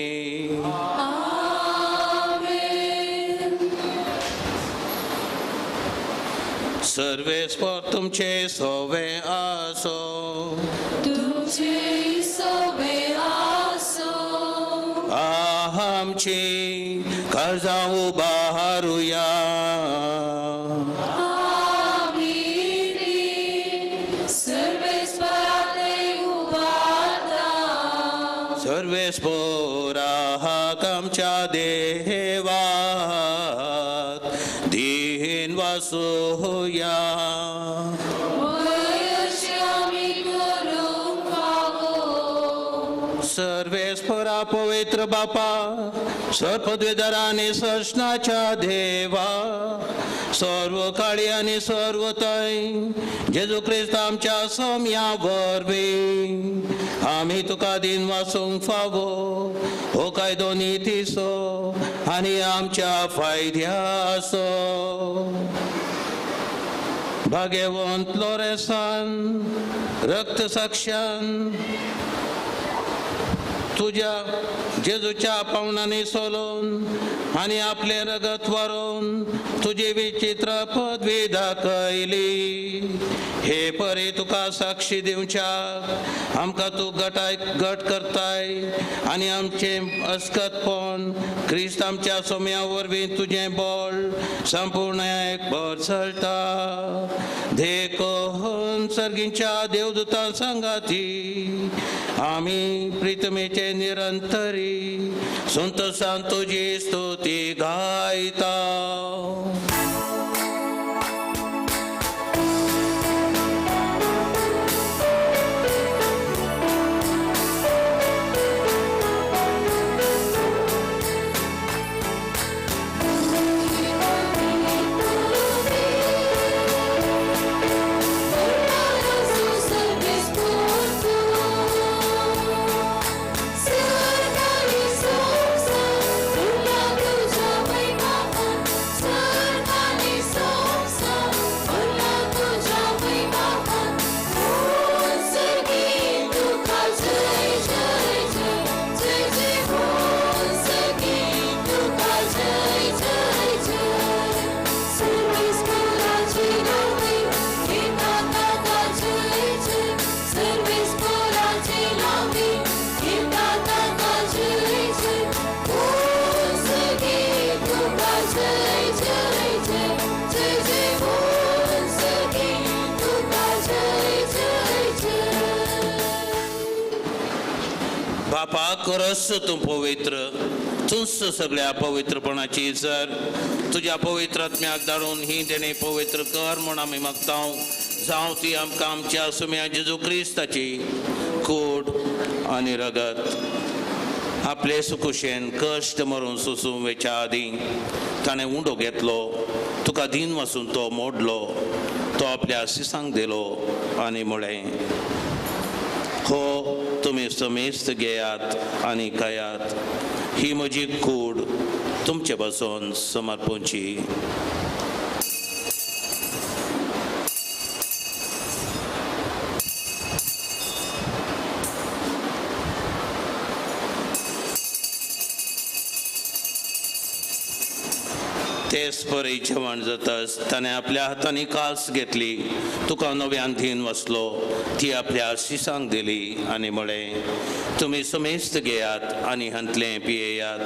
सर्वेस्पर तुमचे सोवे आसो. तुमचे सोवे आसो. आमची काळजां उबारुया. आमी सर्वेस्पराते उबारता. सर्वेस्पराक आमच्या देवाक दीन वासुया. सर्वेस्परा पवित्र बापा सर्वपदवीधर आनी सृष्णाच्या देवा सर्व काळी आनी सर्व थंय जेजू क्रिस्त आमच्या सोम्या वरवीं आमी तुका दीन वासूंक फावो हो कायदो नितीचो आनी आमच्या फायद्याचो. भाग्यवंत लोरेसान रक्त साक्षान तुज्या जेजूच्या पावणांनी सोलून आनी आपलें रगत व्हरून तुजी विचित्र पदवी दाखयली. हे परी तुका साक्षी दिवच्याक आमकां तूं गट करताय आनी आमचें अस्कतपण क्रिस्त आमच्या सोम्या वरवीं तुजें बळ संपूर्ण एक भर चलता. देखून सर्गींच्या देवदूतां सांगाती आमी प्रितमेचे निरंतरी संतोषान तुजी स्तुती गायता. बापा खरंच तूं पवित्र, तूंच सगळ्या पवित्रपणाची जर तुज्या पवित्र आत्म्याक धाडून ही देणे पवित्र कर म्हूण आमी मागता. जावं ती आमकां आमच्या सुम्या जेजू क्रिस्ताची कूड आनी रगत आपले सुकुशेन कश्ट मरून सोसूं वेच्या आदीं ताणें उंडो घेतलो, तुका दीन वासून तो मोडलो, तो आपल्या शिसांक दिलो आनी म्हळें, हो तुमी समेस्त घेयात आनी खायात, ही म्हजी कूड तुमचे पासून समर्पणची. तेच परी जेवण जातच ताणें आपल्या हातांनी कास घेतली, तुका नव्यान धीन वसलो, ती आपल्या शिसांक दिली आनी म्हळें, तुमी समेस्त घेयात आनी हांतलें पियेयात,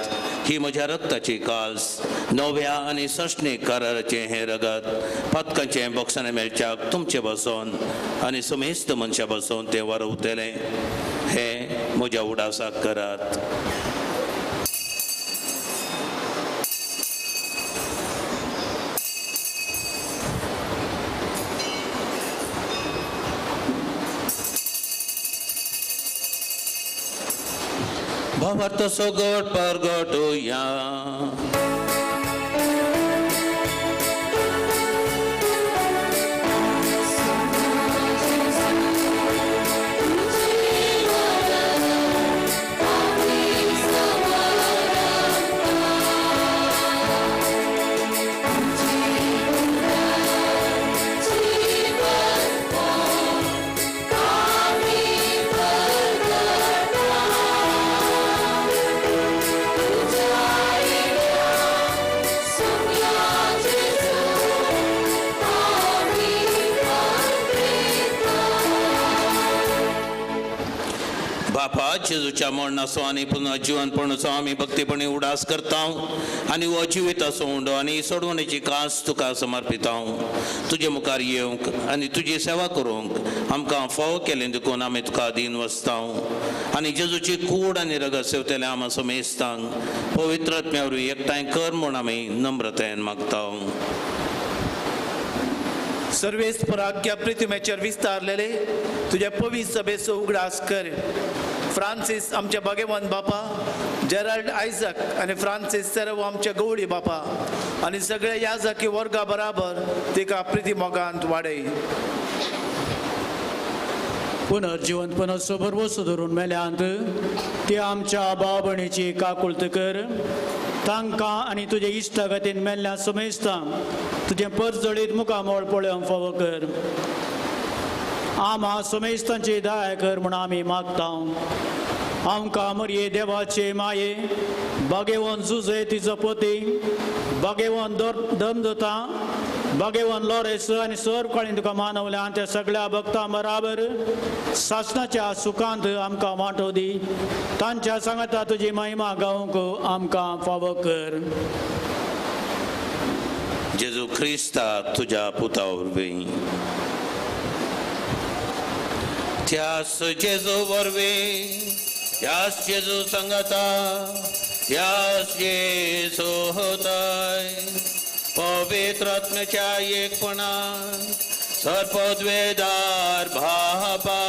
ही म्हज्या रक्ताची कास, नव्या आनी सश्णीक कराराचें हें रगत पातकांचें बोक्साणें मेळच्याक तुमचे बसून आनी समेस्त मनशां बसून तें वारवतलें. हें म्हज्या उडासाक करात. भावार्थ सगट परगटुया. बापा, जेजूच्या मरणाचो आनी पुनः जिवनपणाचो आमी भक्तीपणी उडास करता आनी हो जिविताचो उंडो आनी सोडवणेची कास तुका समर्पिता. तुजे मुखार येवंक आनी तुजी सेवा करूंक आमकां फावो केलें देखून आमी तुका अधीन वसता आनी जेजूची कूड आनी रगत सेवतले आमा समेस्तांक पवित्र आत्म्या वरवीं एकठांय कर म्हूण आमी नम्रतायेन मागता. सर्वेस्पराख्या प्रितिमेचेर विस्तारलेले तुज्या पवित्र सभेचो उगडास कर. फ्रांसीस आमचे भाग्यवान बापा, जेराल्ड आयझक आनी फ्रांसीस सेरव आमचे गवळी बापा आनी सगळे याजकी वर्गा बराबर तिका प्रिती मोगांत वाडय. पुनर्जिवंतपणाचो भरवंसो धरून मेल्यांत ती आमच्या भाव भयणीची काकुळत कर. तांकां आनी तुजे इश्टागतीन मेल्ल्या समेस्तांक तुजें परजळीत मुखामळ पळोवंक फावो कर. आमा समेस्तांची दया कर म्हूण आमी मागता. आमकां मरये देवाचे माये बागेवन जुजे तिचो पती, बागेवन दमदता, बागेवन लोरेस आनी सर काळीन तुका मानवल्या आनी त्या सगळ्या भक्तां बराबर सासणाच्या सुखांत आमकां वांटो दी. तांच्या सांगाता तुजी महिमा गावंक आमकां फावो कर. जेजू क्रिस्ता तुज्या पुता वरवीं, त्यास जेजू वरवीं, त्यास जेजू सांगाता, त्यास जेजू होताय पवित्र आत्म्याच्या एकपणान सर्पद्वेदार भापा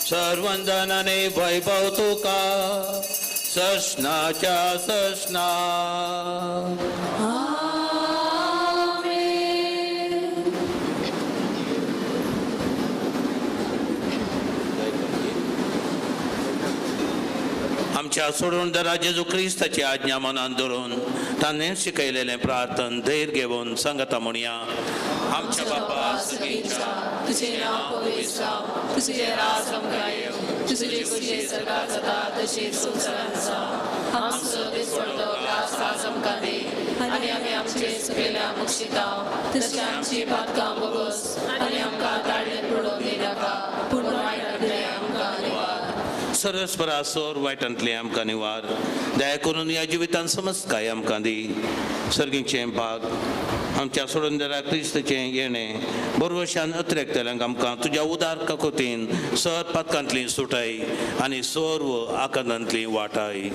सर्वंदनाने वैभव तुका ससनाच्या ससना. आमच्या सोडून दरा जेजू क्रिस्ताची आज्ञा मनान धरून ताणें शिकयलेलें प्रार्थन धैर्य घेवन सांगता म्हणया. आमच्या बापा सगळींच्या तुझे नाव पवित्र जावं, तुझे राज आमकां येवं, तुझे खुशे सरकार जाता तशें संवसारांत जावं. आमचो दिसपडतो ग्रास आज आमकां दी आनी आमी आमचे चुकलेल्या मुक्षिता तशें आमची पातकां बोगस आनी आमकां ताळ्यांत पडोवन दिनाका, पूण वायटांतलें आमकां निवार. सरस्परा सोर वायटांतलें आमकां निवार. दया करून ह्या जिवितान समजकाय आमकां दी. सर्गीचें भाग आमच्या सोडून क्रिस्ताचें येणें बरवशान अत्रेकतल्यांक आमकां तुज्या उदार काकोतीन सर पातकांतली सुटाय आनी सर्व आकांतांतली वाटाय.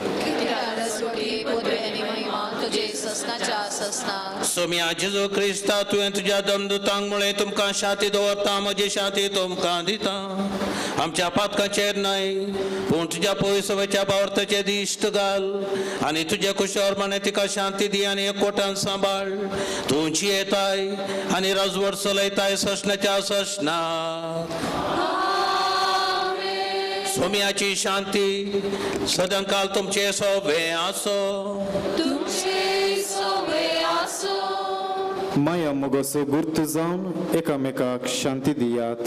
सोम्या जेजू क्रिस्ता, तुवें तुज्या दमदुतांक म्हळें तुमकां शांती दवरता, म्हजी शांती तुमकां दिता. आमच्या पातकाचेर न्हय पूण तुज्या पयसवेच्या बावर्थाचे दिश्ट घाल आनी तुज्या कुशावर माने तिका शांती दी आनी एकवटान सांबाळ. तूं जियेताय आनी राजवट चलयताय ससनाच्या ससना. सोम्याची शांती सदांकाल तुमचे सोबे आसो. माया मोगाचो गुर्त जावन एकामेकाक शांती दियात.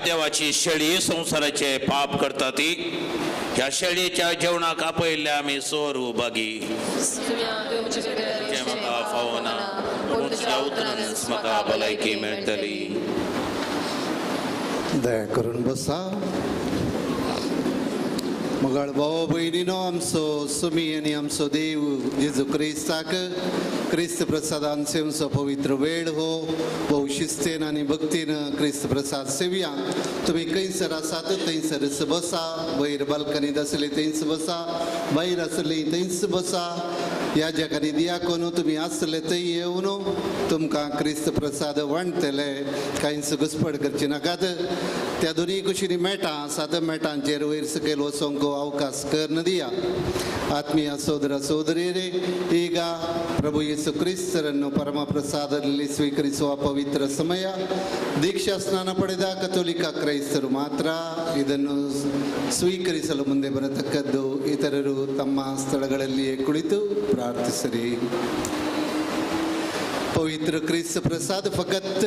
देवाची शेळी संवसाराचे पाप करता ती ह्या शेळीच्या जेवणाक आपयल्ल्या आमी सोर उबागी. म्हाका फावना पूण तुज्या उतरानच म्हाका भलायकी मेळटली. दया करून बसा. मगाळ भाव भयणीनो, आमचो सुमी आनी आमचो देव जेजू क्रिस्ताक क्रिस्त प्रसादान सेवचो पवित्र वेळ हो. भोव शिस्तेन आनी भक्तीन क्रिस्त प्रसाद सेवया. तुमी खंयसर आसात थंयसरच बसा, वयर बाल्कनीत आसले थंयच बसा, भायर आसले थंयच बसा. ह्या जगांनी दियाकोन तुमी आसले थंय येवन तुमकां क्रिस्त प्रसाद वांटतले. कांयच घुसपड करची नाकात. त्या दोनूय कुशींनी मेटां आसात, मेटांचेर वयर सकयल वचोंक अवकाश करून दिया. ಆತ್ಮೀಯ ಸೋದರ ಸೋದರಿಯರೇ, ಈಗ ಪ್ರಭು ಯೇಸು ಕ್ರಿಸ್ತರನ್ನು ಪರಮ ಪ್ರಸಾದದಲ್ಲಿ ಸ್ವೀಕರಿಸುವ ಪವಿತ್ರ ಸಮಯ. ದೀಕ್ಷಾ ಸ್ನಾನ ಪಡೆದ ಕಥೋಲಿಕ ಕ್ರೈಸ್ತರು ಮಾತ್ರ ಇದನ್ನು ಸ್ವೀಕರಿಸಲು ಮುಂದೆ ಬರತಕ್ಕದ್ದು. ಇತರರು ತಮ್ಮ ಸ್ಥಳಗಳಲ್ಲಿಯೇ ಕುಳಿತು ಪ್ರಾರ್ಥಿಸಿರಿ. पवित्र क्रिस्त प्रसाद फकत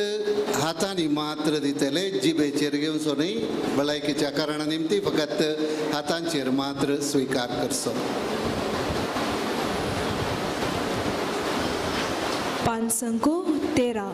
हातांनी मात्र दितले, जिबेचेर घेवचो न्हय. भलायकेच्या कारणा निमती फकत हातांचेर मात्र स्विकार करचो. 513 13.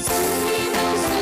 Sumino su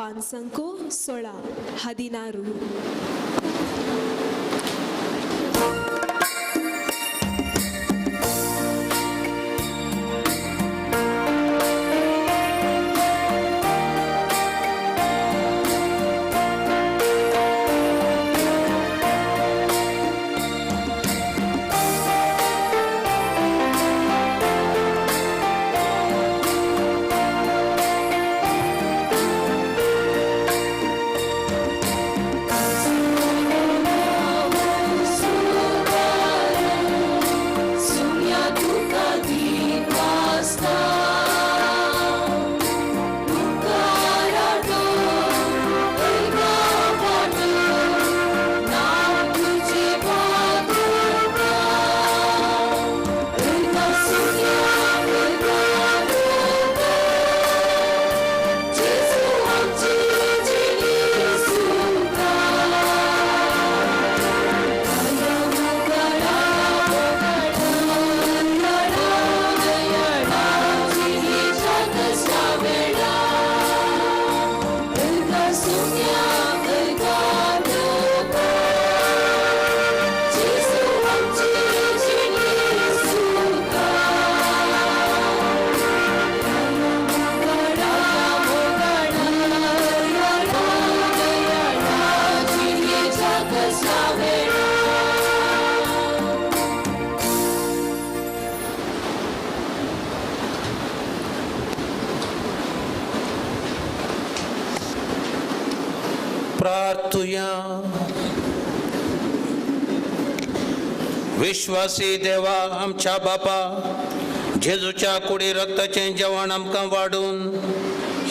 पांचांको 16 हदिनारू. प्रार्थुया. विश्वासी देवा आमच्या बापा, जेजूच्या कुडी रक्ताचें जेवण आमकां वाडून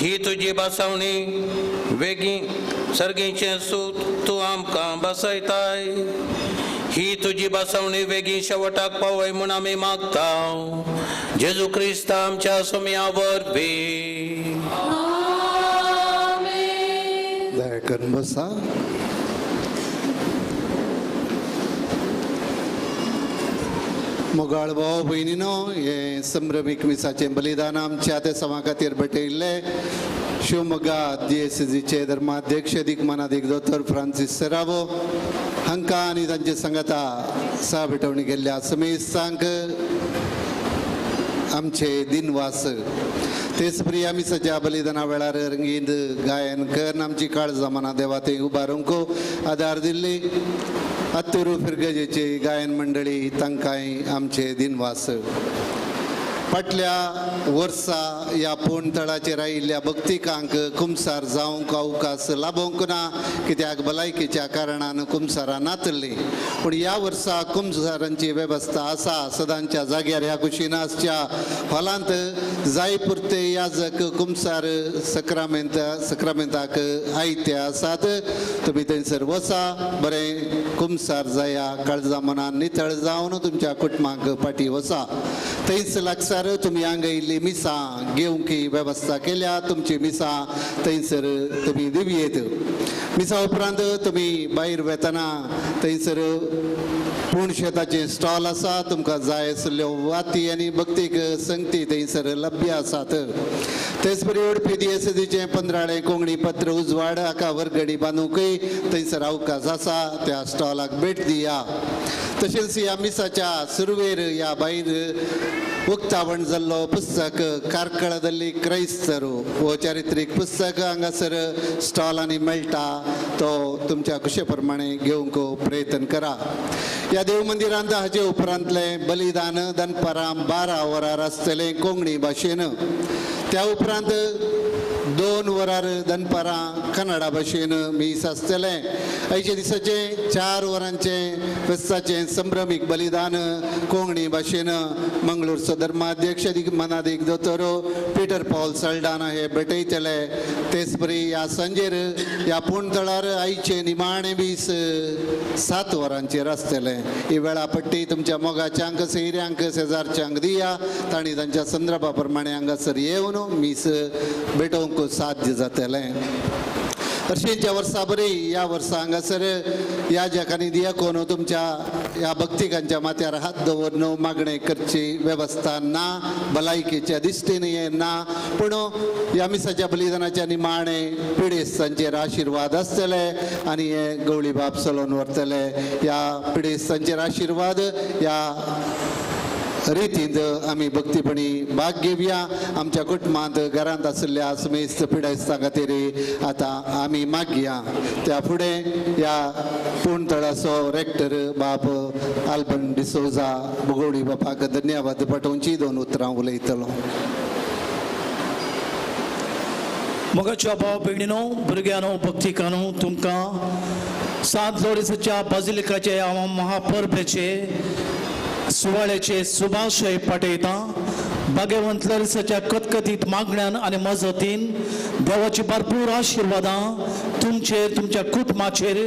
ही तुजी बसावणी वेगीं सर्गीचें सूत तूं आमकां बसयताय. ही तुजी बसवणी वेगीं शेवटाक पावय म्हूण आमी मागता जेजू क्रिस्त आमच्या सोम्या वरवीं. दया करून बसा. मोगाळ भाव भयणीनो, हें संभ्रमीक मिसाचें बलिदान आमच्या त्या समा खातीर भेटयल्लें शिवमोगा दियेसेजीचे धर्माध्यक्ष दिग्मानाधीक दोतोर फ्रांसीस सेरावो हांकां आनी तांचे सांगाता सहा भेटवणी केल्ल्या समेस्तांक आमचे दिनवास. तेच परी आमी सज्या बलिदाना वेळार रंगीत गायन करून आमची काळजां मनां देवा थंय उबारूंक आदार दिल्ली अत्तुरू फिरगजेची गायन मंडळी तांकांय आमचे दिनवास. फाटल्या वर्सा ह्या पूण तळाचेर आयिल्ल्या भक्तिकांक कुमसार जावंक अवकाश लाभोवंक ना, कित्याक भलायकेच्या कारणान कुमसारां नातली. पूण ह्या वर्सा कुमसारांची वेवस्था आसा. सदांच्या जाग्यार ह्या कुशीन आसच्या हॉलांत जाय पुरते याजक कुमसार सक्रामेंताक आयते आसात. तुमी थंयसर वसा, बरें कुमसार जाया, काळजा मनान नितळ जावन तुमच्या कुटुंबाक फाटीं वसा. थंयच लागसार तुमी हांगा येयल्ली मिसां घेवंक वेवस्था केल्या. तुमची मिसां थंयसर तुमी दिवयेत. मिसा उपरांत तुमी भायर वेतना थंयसर पूण शेताचें स्टॉल आसा. तुमकां जाय आशिल्ल्यो वाती आनी भक्तीक संगती थंयसर लभ्य आसात. तेच परी उडपी दियेसेजीचें पंद्राळें कोंकणी पत्र उजवाड हाका वर्गणी बांदूंकय थंयसर अवकाश आसा. त्या स्टॉलाक भेट दिया. तशेंच ह्या मिसाच्या सुरवेर ह्या भायर उक्तावण जाल्लो पुस्तक कार्कळादल्ली क्रैस्तरू हो चारित्रीक पुस्तक हांगासर स्टॉलांनी मेळटा. तो तुमच्या खुशे प्रमाणे घेवंक प्रयत्न करा. ह्या देव मंदिरांत हाजे उपरांतलें बलिदान दनपारां 12 वरार आसतलें कोंकणी भाशेन. त्या उपरांत 2 वरार दनपारां कन्नडा भाशेन मीस आसतलें. आयच्या दिसाचें 4 वरांचें फेस्ताचें संभ्रमीक बलिदान कोंकणी भाशेन मंगळूरचो धर्माध्यक्ष मनादीक दोतोर पीटर पॉल सल्डाना हे भेटयतले. तेच परी ह्या सांजेर ह्या पूणतळार आयचें निमाणें मीस 7 वरांचेर आसतलें. ही वेळापट्टी तुमच्या मोगाच्यांक सोयऱ्यांक शेजारच्यांक दिया. तांणी तांच्या संदर्भा प्रमाणे हांगासर येवन मीस भेटोवंक साध्य जातलें. हरशींच्या वर्सा बरी ह्या वर्सा हांगासर ह्या जकांनी दियाकोन तुमच्या ह्या भक्तिकांच्या माथ्यार हात दवरून मागणें करची वेवस्था ना, भलायकेच्या दिश्टीन हें ना, पूण ह्या मिसाच्या बलिदानाच्या निमाणें पिडेस्तांचेर आशिर्वाद आसतले आनी हे गवळी बाप चलोवन व्हरतले. ह्या पिडेस्तांचेर आशिर्वाद ह्या रितींत आमी भक्तीपणी भाग घेवया. आमच्या कुटुंबांत घरांत आशिल्ल्या समेस्त पिडेस्तां खातीर आतां आमी मागया. त्या फुडें ह्या पूणतळाचो रेक्टर बाप आल्बन डिसोजा गवळी बापाक धन्यवाद पाठोवची दोन उतरां उलयतलो. मोगाच्या भाव भयणीनो, भुरग्यांनो, भक्तिकानो, तुमकां सांत लोरेसाच्या बाजिलिकाचे हांव महापरबेचे सुवाळ्याचे सुभाशय पाठयता. भाग्यवंत लोरेसाच्या कतकतीत मागण्यान आनी मजतीन देवाची भरपूर आशिर्वादां तुमचेर, तुमच्या कुटुंबाचेर,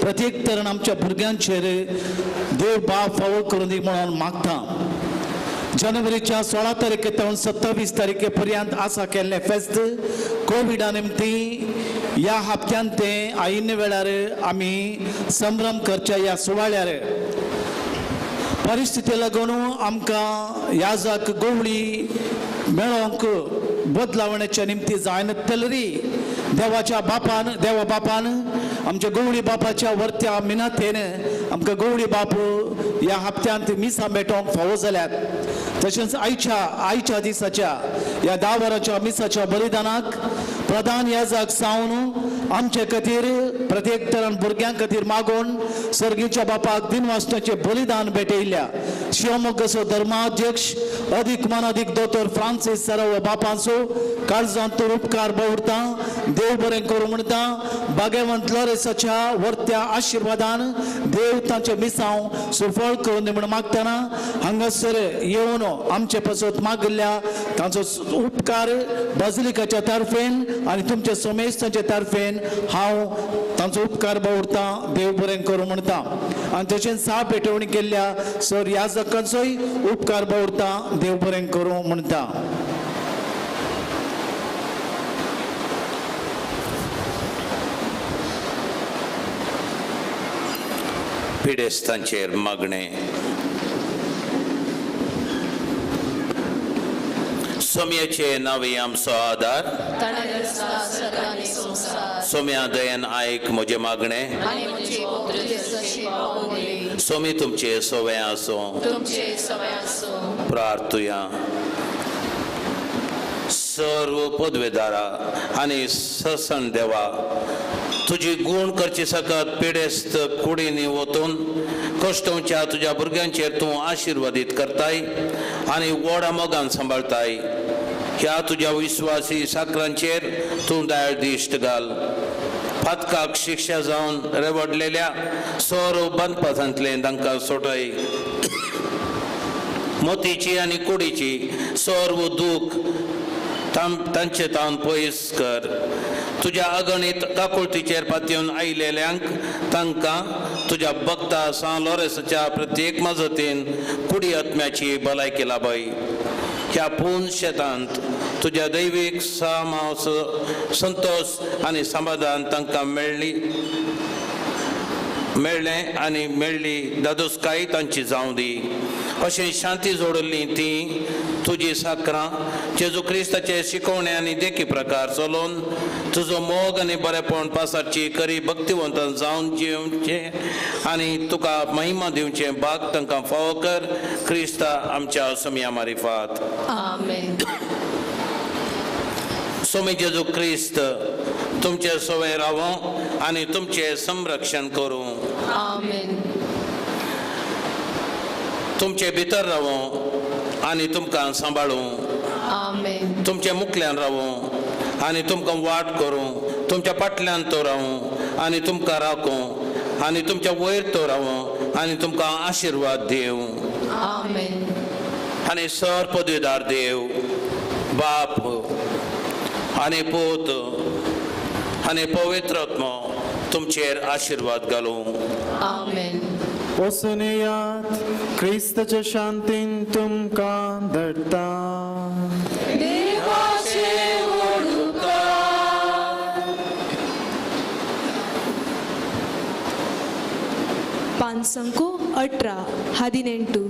प्रत्येक तरेन आमच्या भुरग्यांचेर देव बाप फावो करून दी म्हणून मागता. जानेवारीच्या 16 तारखे सावन 27 तारखे पर्यंत आसा केल्लें फेस्त कोविडा निमती ह्या हप्त्यान तें आयिल्ल्या वेळार आमी संभ्रम करच्या ह्या सुवाळ्यार परिस्थिती लागून आमकां याजाक गवळी मेळोवंक बदलावण्याच्या निमती जायनातली देवाच्या बापान, देवा बापान आमच्या गवळी बापाच्या वर्त्या मिनातेन आमकां गवळी बाप ह्या हप्त्यांत मिसां भेटोवंक फावो जाल्यात. तशेंच आयच्या दिसाच्या ह्या 10 वरांच्या मिसाच्या बलिदानाक प्रधान याजाक सावन आमचे खातीर प्रत्येक तरान भुरग्यां खातीर मागून सर्गीच्या बापाक दिनवासनाचें बलिदान भेटयल्या शिवमोग्गाचो धर्माध्यक्ष अधिक मानादीक दोतोर फ्रांसीस सराव बापांचो काळजांत उपकार बवरता. देव बरें करूं म्हणटा. भाग्यवंत लोरेसाच्या वर्त्या आशिर्वादान देव तांचे मिसांव सुफळ करून म्हूण मागतना हांगासर येवन आमचे पासत मागिल्ल्या तांचो उपकार बाजिलिकाच्या तर्फेन आनी तुमच्या समेस्तांच्या तर्फेन हांव तांचो उपकार बवरता. देव बरें करूं म्हणटा. आनी तशेंच सा पेटवणी केल्ल्या सर याजकांचोय उपकार बवरता. देव बरें करूं म्हणटा. पिडेस्तांचेर मागणें. सोम्याचे नावे आमचो आदार, सोम्या दयेन आयक म्हजें मागणें, सोमी तुमचे सवे आसूं. प्रार्थुया. सर्व पदवेदारा आनी ससन देवा, तुजी गूण करची सकत पिडेस्त कुडींनी वतून कश्टोवच्या तुज्या भुरग्यांचेर तूं आशिर्वादीत करताय आनी व्हडा मोगान सांबाळताय. ह्या तुज्या विस्वासी साकरांचेर तूं दयाळ दिश्ट घाल. फातकाक शिक्षा जावन रेवडलेल्या सोरो बांदपासांतलें तांकां सोडय. मोतीची आनी कुडीची सर्व दूख तांचे तावन पयस कर. तुज्या अगणीत काकुळतीचेर पातयेवन आयिल्ल्यांक तांकां तुज्या भक्ता सांत लोरेसाच्या प्रत्येक मजतीन कुडी आत्म्याची भलायकी लाभय. ह्या पूर्ण शेतांत तुज्या दैवीक सामास संतोश आनी समाधान तांकां मेळ्ळें आनी मेळ्ळी दादोसकाय तांची जावं दी. अशें शांती जोडिल्ली ती तुजी साकरां जेजू क्रिस्ताचे शिकवणे आनी देखी प्रकार चलोवन तुजो मोग आनी बरेपण पासारची करी भक्तिवंतान जावन जिवचें आनी तुका महिमा दिवचें भाग तांकां फावो कर. क्रिस्ता आमच्या सोम्या मारिफात. आमेन. सोमी जेजू क्रिस्त तुमचे सवय रावो आनी तुमचें संरक्षण करूं. आमेन. तुमचे भितर रावो आनी तुमकां सांबाळूं. आमेन. तुमचे मुखल्यान रावो आनी तुमकां वाट करूं. तुमच्या फाटल्यान तो रावूं आनी तुमकां राखूं आनी तुमच्या वयर तो रावूं आनी तुमकां आशिर्वाद दिवं. आमेन. आनी सर पदवीदार देव बाप आनी पूत आनी पवित्र आत्मो तुमचेर आशिर्वाद घालूं. आमेन. वचून येयात, क्रिस्ताच्या शांतीन तुमकां धाडटा. देवाचे व्हड उपकार. पांचसंको 18 ಹದಿನೆಂಟು.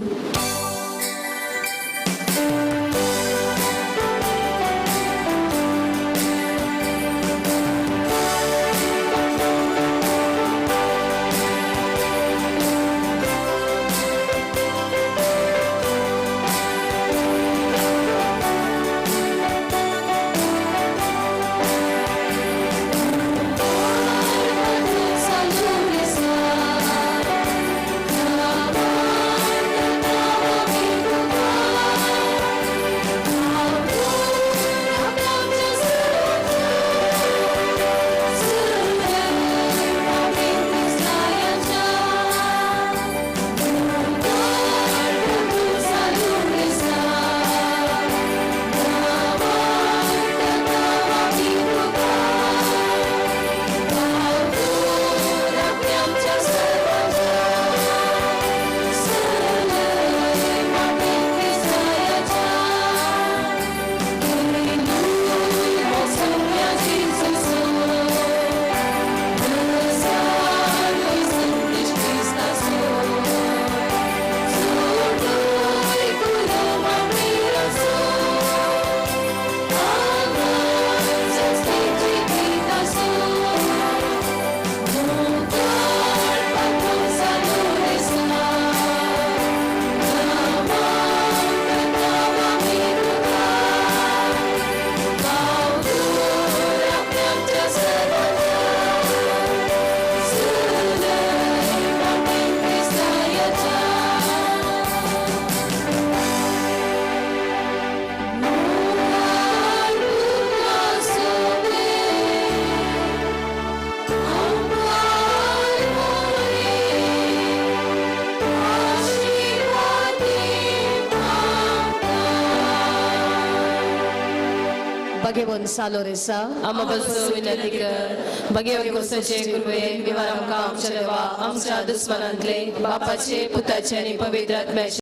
भगवान सालोरेसा आमा बसो विनंती कर. भगवान क्रिस्ताचे कृपेन विवार आमकां आमच्या देवा आमच्या दुस्मनांतले बापाचे पुताचे आनी पवित्र आत्म्याचे.